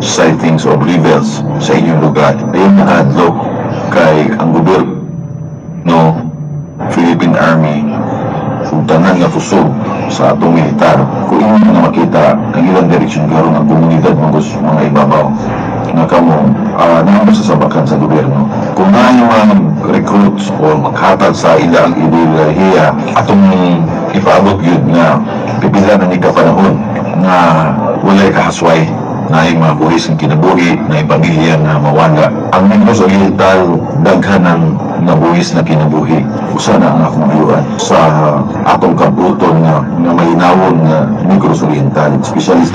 sightings of rebels sa inyong lugar. Ayaw nakadlok kay ang gobyerno, Philippine Army, kung tanan nga kusog sa atong militar, kung inyo nga makita ang ilang direksyon karon, ang komunidad mga mga ibabaw nga kamo naa sa sabakan sa gobyerno, kung naay mga recruits o maghatag sa ilang ideolohiya, atong ipaabot yun nga pipila na ni ka panahon nga walay kahasway na ay mga buhis ng kinabuhi, na pamilya na mawala. Ang Negros Oriental, daghan ng nabuhis na kinabuhi. Usa na ang akong ayuan sa atong kabuton nga malinawon nga Negros Oriental, especially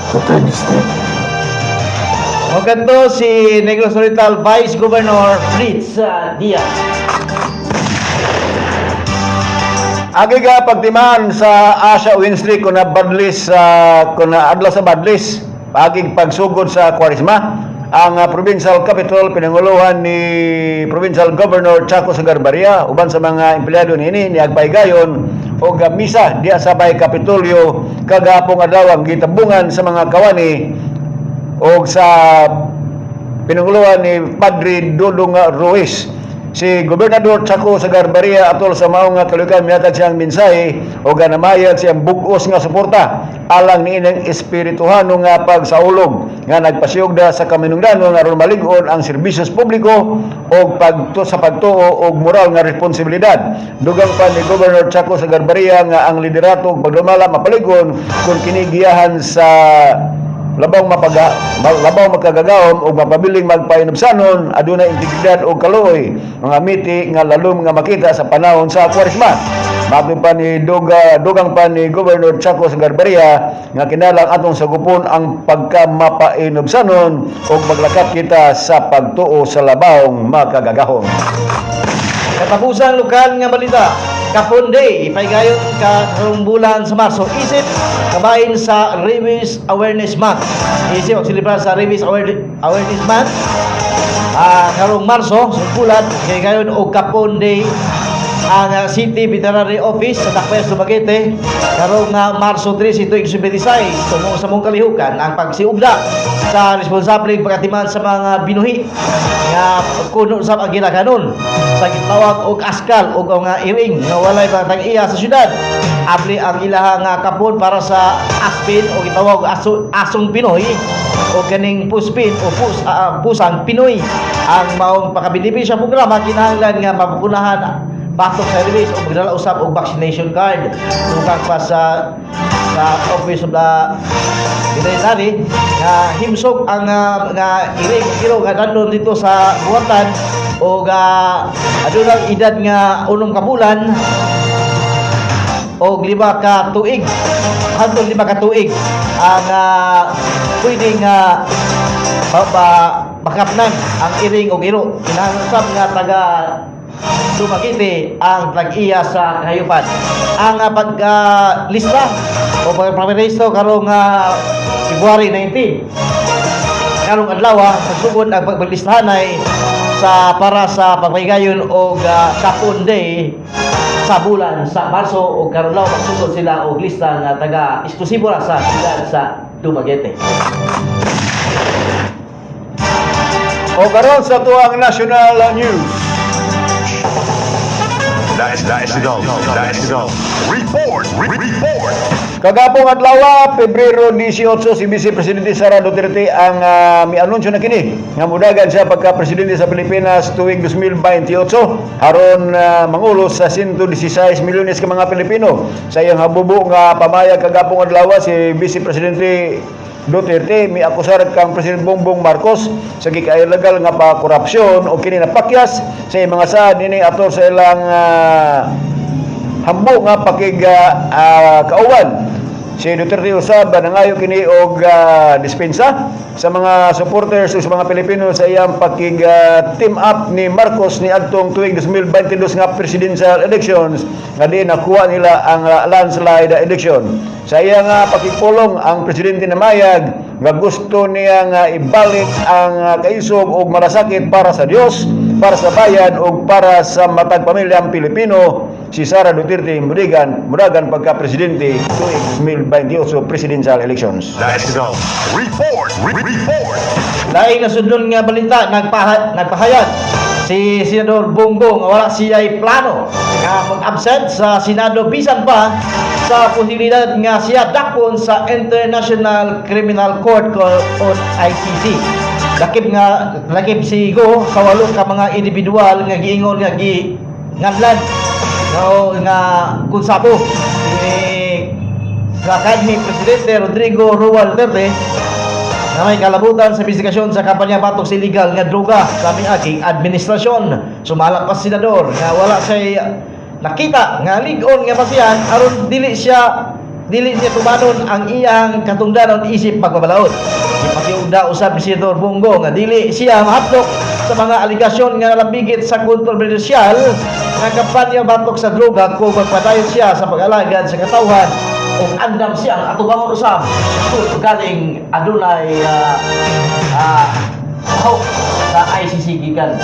sa third district. Maganda si Negros Oriental Vice Governor Fritz Diaz. Agi ka pagtimaan sa Asia Wednesday kung na badlis sa kung na adlaw sa badlis pagig pagsugod sa Kwaresma, ang provincial capital, pinanguluhan ni Provincial Governor Chaco Sagarbarria uban sa mga empleyado niini, niagpaygayon og misa diha sa Bay Kapitolyo kagahapong adlaw, ang gitabungan sa mga kawani og sa pinanguluhan ni Padre Dudong Ruiz. Si Gobernador Chaco Sagarbarria, atol sa maong nga kalugan, mihatag siyang mensahe o ganamayag siyang bug-os nga suporta alang niining espirituhano nga pagsaulog nga nagpasiyogda sa kaminungdanon aron malig-on ang serbisyos publiko og pagto sa pagtuo og moral nga responsibilidad. Dugang pa ni Governor Chaco Sagarbarria nga ang liderato ug pagdumala mapalig-on kung kinigiyahan sa labaw makagagahom ug mapabiling magpainubsanon, adunay integridad ug kaluoy, mga miti nga lalom nga makita sa panahon sa Kwaresma. Matod pa ni dugang pa ni Governor Chaco Sagarbarria nga kinahanglan atong sagupon ang pagkamapainubsanon ug maglakat kita sa pagtuo sa labawng makagagahom. Katapusang lokal nga balita. Kapon Day, ipaygayon karong bulan sa Marso. Isip, kabahin sa Rabies Awareness Month. Isip, magsilibrar sa Rabies Awareness Month. Karong Marso, sungkulan, kay gayon og Kapon Day ang City Veterinary Office sa Dakpes, Dumaguete, karong Marso 3, 2026, tungo sa mong kalihukan ang pagsiugda sa responsableng pagatiman sa mga binuhi nga kuno sa ginakanon sa gitawag og askal og nga iring nga walay tag-iya sa syudad. Abli ang ilahang nga kapon para sa aspin o gitawag aso, asong Pinoy o kaning puspin o pusang Pinoy. Ang maong pakabenepisyo programa kinahanglan nga mapapunahan batok sa release o magdala usab og vaccination card. Tungkang pa sa Office of the Veterinary nga himsog ang nga iring iro nga dandon dito sa buhatan o adunang edad nga 6 ka bulan o 5 ka tuig hangtod 5 ka tuig ang pwede nga makapnan ang iring og iro. Kinahanglan usab nga taga Dumaguete ang tag-iya sa kahayupan. Ang pag-lista o pagpaparehistro karong February 19, karong adlaw pagsugod ang paglistahanay sa para sa pagpaygayon og Kapon Day sa bulan sa Marso og karon law magsugod sila og lista nga taga eksklusibo ra sa siyudad sa Dumaguete. O karon sa tuang national news. National, national. Report, report. Kagapong adlaw, Pebrero 18, si Vice Presidente Sara Duterte ang mianunsyo na kini nga mudagan siya pagka presidente sa Pilipinas tuwing 2028 aron mangulo sa 116 milyones ka mga Pilipino. Sa iyang habubo nga pamayag kagapong adlaw, si Vice Presidente Duterte miakusar kang President Bongbong Marcos sa gikailegal nga pa korupsyon o kini napakyas sa iyang mga saad nini ator sa ilang hambo nga pakig kauban. Si Duterte usab nangayo kini og dispensa sa mga supporters o sa mga Pilipino sa iyang pakig team up ni Marcos ni adtong tuig 2022 nga presidential elections nga di nakuha nila ang landslide election. Sa iyang pakigpulong, ang presidente namayag nga gusto niya nga ibalik ang kaisog og malasakit para sa Dios, para sa bayan ug para sa matag pamilyang Pilipino. Si Sara Duterte mudagan mudagan pagka presidente tuig 2028 presidential elections. Let's go. Report. Report. Laing nasundon nga balita, nagpahayag si Senador Bong Go nga wala siya plano nga mag-absent sa Senado bisan pa sa posibilidad nga siya dakpon sa International Criminal Court o ICC. Lakip nga lakip si Go sa walo ka mga individual nga giingon nga gi nganlan nga nga konsabo ni nga kanhi Presidente Rodrigo Roa Duterte na may kalabutan sa investigasyon sa kampanya batok sa illegal nga droga sa miaging administrasyon. Sumala pa si senador nga wala siya nakita nga lig-on nga basihan aron dili niya tumanon ang iyang katungdanon isip pagbabalaod. Ipakiugda usab ni Senador Bong Go nga dili siya mahadlok sa mga aligasyon nga nalambigit sa kontrobersyal nga kampanya batok sa droga kung magpadayon siya sa pag-alagad sa katawhan ug andam siyang atubangon usab kung galing adunay sa ICC gikan.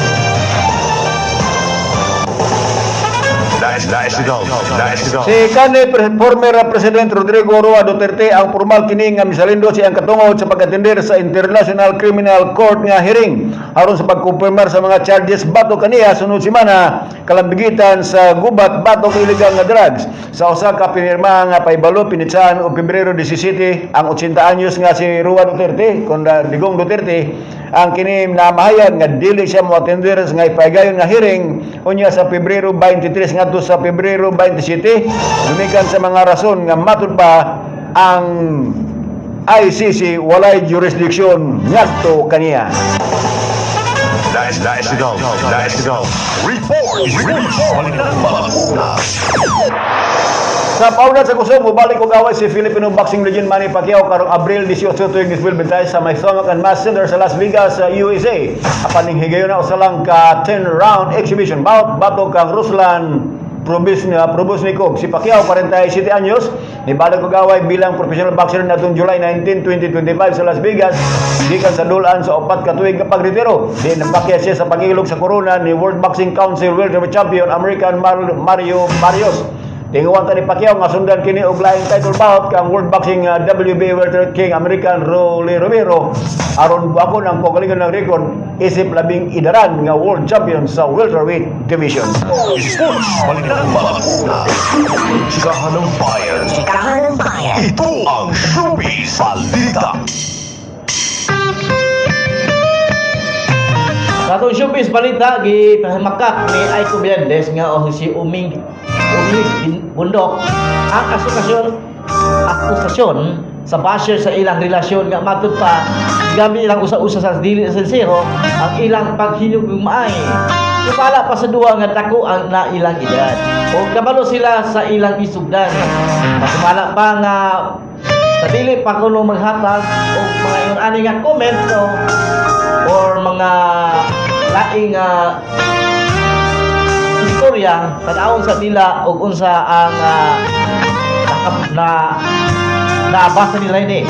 Let's go. Let's go. Si kanhi former President Rodrigo Roa Duterte ang formal kini nga misalindo sa iyang katungod sa pag-atender sa International Criminal Court nga hearing aron sa pagkumpirmar sa mga charges batok kaniya sunod semana kalambigitan sa gubat batok illegal nga drugs. Sa usa ka pinirma nga paibalo pinitsahan og Pebrero 17, ang 80 anyos nga si Roa Duterte kon Digong Duterte ang kini namahayag nga dili siya moatender nga ipahigayon nga hearing unya sa Pebrero 23 ngadto sa Pebrero 27 gumikan sa mga rason nga matud pa ang ICC walay jurisdiction ngadto kaniya. Let's go. Let's go. Report. Report. Sa paunat sa kusog, mubalik og away si Filipino boxing legend Manny Pacquiao karong Abril 18 tuig 2026 sa may Stomach and Mass Center sa Las Vegas sa USA. Apan ning higayon na usa lang ka 10 round exhibition bout batok kang Ruslan Probosnikov. Si Pacquiao, 47 anyos, nibalik og away bilang professional boxer natong July 19, 2025 sa Las Vegas gikan sa dulaan sa 4 ka tuig nga pagretiro. Di napakyas siya sa pag-ilog sa corona ni World Boxing Council welterweight champion American Mario Barrios. Tinguan ta ni Pacquiao nga sundan kini og laing title bout kang World Boxing WBA welterweight King American Rolly Romero aron buakon ang kaugalingon ng record isip labing idaran nga world champion sa welterweight division. Sports Balita. Chikahan ng bayan. Chikahan ng bayan. Ito ang Showbiz Balita. Sa atong showbiz balita, gipahimakak ni Aiko Melendez nga o si Uming Uming Bundok ang akusasyon sa basher sa ilang relasyon nga matud pa gamit ilang usa-usa sa dili sinsero ang ilang paghinugmaay. Sumala pa sa duwa nga dako ang na ilang edad o kabalo sila sa ilang isugdan. Pasumala pa nga sa dili pa kuno maghatag o mga ingon ani nga comment o or mga laing istorya tan-awon sa nila og unsa ang na nabasa nila ini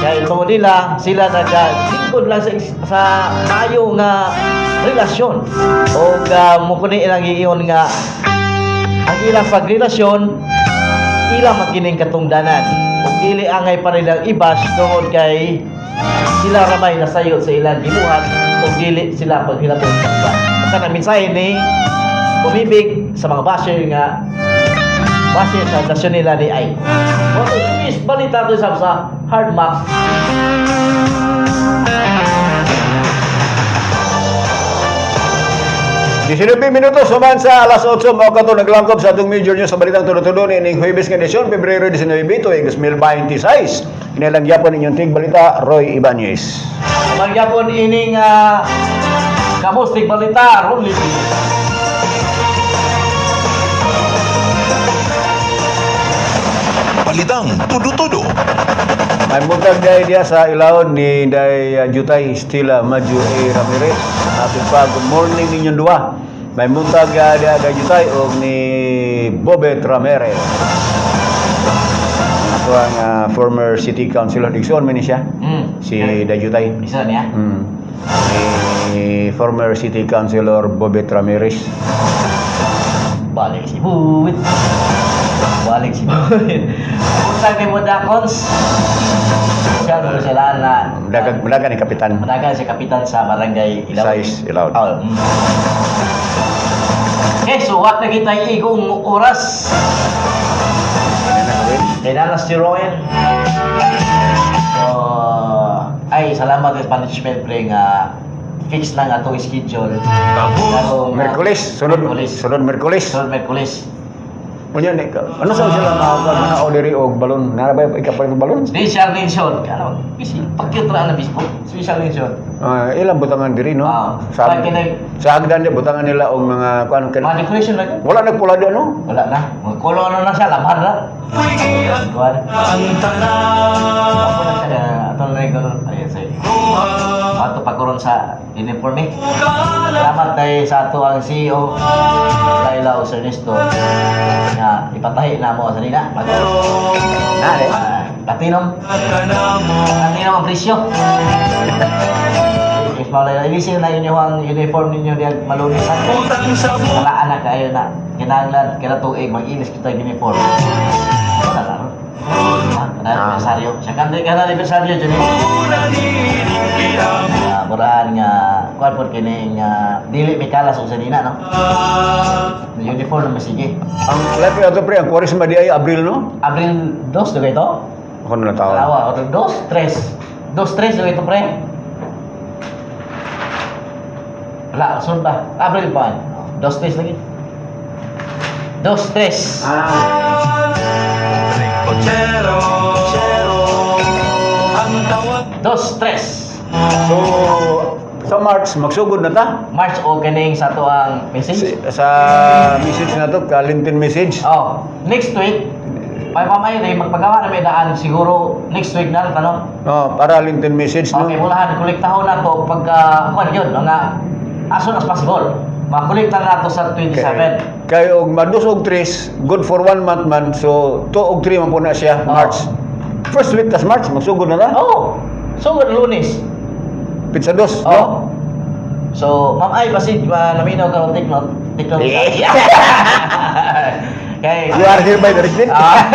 kay tungod nila sila nagalingkod lang sa maayo nga relasyon og mo kuni ilang giingon nga ang ilang pagrelasyon ilang makining katungdanan ug dili angay pa nilang i-bash tungod kay sila ramay nasayod sa ilang gibuhat ug dili sila paghilabot sa uban. Kanang mensahe ni umibig sa mga basher nga basher sa relasyon nila ni Aiko. Service balita to sa Hard Max. 19 minutos human sa alas 8, mao kato naglangkob sa atong major news sa balitang tulo-tulo niining Huwebes nga edisyon, Pebrero 19, tuig 2026. Kinalang gyapon inyong tig balita, Roy Ibanez. Magyapon ining kamustig balita, Ron Lipi. Balitang tudo-tudo. May buntag day diya sa ilawod ni Day Jutay Stila Maju A. Ramirez. Atin pa, good morning ninyong duha. May buntag diya Day Jutay og ni Bobet Ramirez. Ito ang former city councilor Dixon, man ni siya. Si Day Jutay. Isa niya. Ni former city councilor Bobet Ramirez. Balik si Buwit. Balik si Buwit. Buntag ni Budakons. Siya no sila na Madagan, madagan ni Kapitan. Madagan si Kapitan sa Barangay Ilawod. Size Ilawod. Oh. Okay, so what na kita igong oras. Kailangan si Roel. So, ay, salamat sa management pre nga fix lang atong schedule. Karong, Merkulis, sunod Merkulis. Sunod Merkulis. Sunod Merkulis. Unya ni ano sa sila makakad na order og balon? Nara ba ikapalit og balon? Special mention. Ano, busy. Pagkit ra na bispo. Special mention. Ah, ilang butangan diri, no? Ah, Sa pag kinag- sa hagdan di butangan nila og mga kuan kan. Mga decoration lang. Wala nagpula di ano? Wala na. Mga Kulo ano na siya, laban na. Kuan. Ako na siya, ato na rin karon. Ayun, say. Ato pagkaroon sa uniform eh. Salamat tayo sa ato ang CEO, Laila o Ernesto, nga ipatahi na mo sa nila. Na eh. Ah, Latinom. Latinom ang presyo. If malay, ilisin na inyo ang uniform ninyo diyan malunisan. Wala na kayo na kinahanglan kada tuig mag-ilis kita ang uniform. Wala na ron. Ah, kada anibersaryo. Sa kada kada anibersaryo jud ni. Ah, muraan nga kuan pod kini nga dili mikalas og sanina, no. Uniform na masige. Ang life ato pre ang Kwaresma di ay Abril, no? Abril 2 do ito? Ako na taon. Dalawa, o dos, tres. Dos, tres, do ito, pre. Wala, sun ba? Abril pa. Dos, tres lagi. Dos, tres. Dos, tres. So sa March magsugod na ta. March o kaning sa to ang message. Sa message na to, ka-Lenten message. Oh, next week, may mamay rin, magpagawa na may daan siguro next week na, ano? No, para Lenten message, no. Okay, mulahan, kolektahon na to pagka, kuan yun, mga, as soon as possible. Makolekta na to sa 27. Kay og madus og tres, good for one month man. So 2 og 3 man po na siya, Oh. March. First week tas March magsugod na ta. Oh, so Lunes. Pizza dos, Oh. no? So, ma'am ay basid naminaw ka take note. Take note. Kay You are hereby directed. Ah.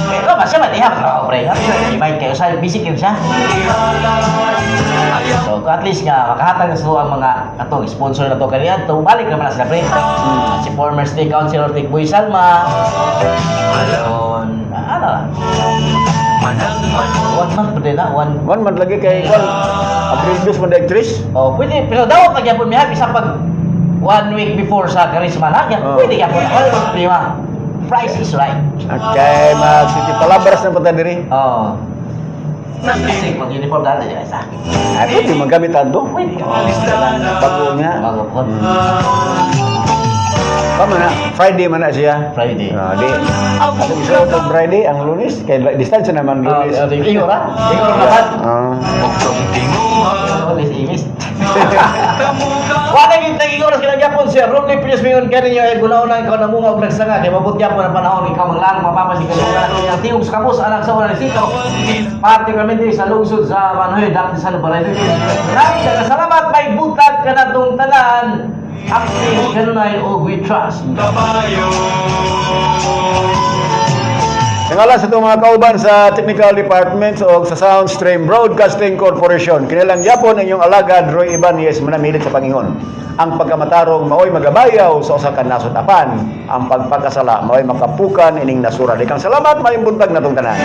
Kay no, basta man ihap ra pre. Invite kayo sa busy kayo siya. So, at least nga makahatag na sa ang mga katong sponsor na to kaniya to balik naman na sila pre. Si former state councilor Tikboy Salma. Ayun, ano lang. One month pwede na, one One month lagi kay kwan April 2 man daig tres. Oh, pwede. Pero daw magyapon miha bisa pag one week before sa Charisma na, Oh. pwede gyapon. Wala mo problema. Price is right. Okay, mag City Palabras na punta diri. Oh. Kasi mag-uniform dati di ba isa? Ay, pwede magamit ato. Pwede. Bago nga. Bago po. Tama na, Friday man na siya. Friday. Ah, di. Atong isuot og Friday ang Lunes kay distance naman Lunes. Oh, Ingo ra? Ingo ra ba? Ah. Lunes inis. Wala gyud tagi oras kina gyapon si Romney Pius mingon kaninyo ay gunaw na ikaw namunga og nagsanga kay mabot gyapon ang panahon ikaw manglaang mapapasi ka sa iyang tiog sa kapos alang sa unang sito. Particularmente sa lungsod sa Manoy dapit sa Balay. Maraming salamat may buntag kanatong tanan. Active kanunay og we trust. Sa ngalan sa itong mga kauban sa Technical Department o sa Soundstream Broadcasting Corporation, kinilang yapon ang inyong alagad Roy Ibanez, manamilit sa pangingon. Ang pagkamatarong maoy magabayaw sa usa ka nasod, apan ang pagpakasala maoy makapukan ining nasura. Daghang salamat, maayong buntag natong tanan.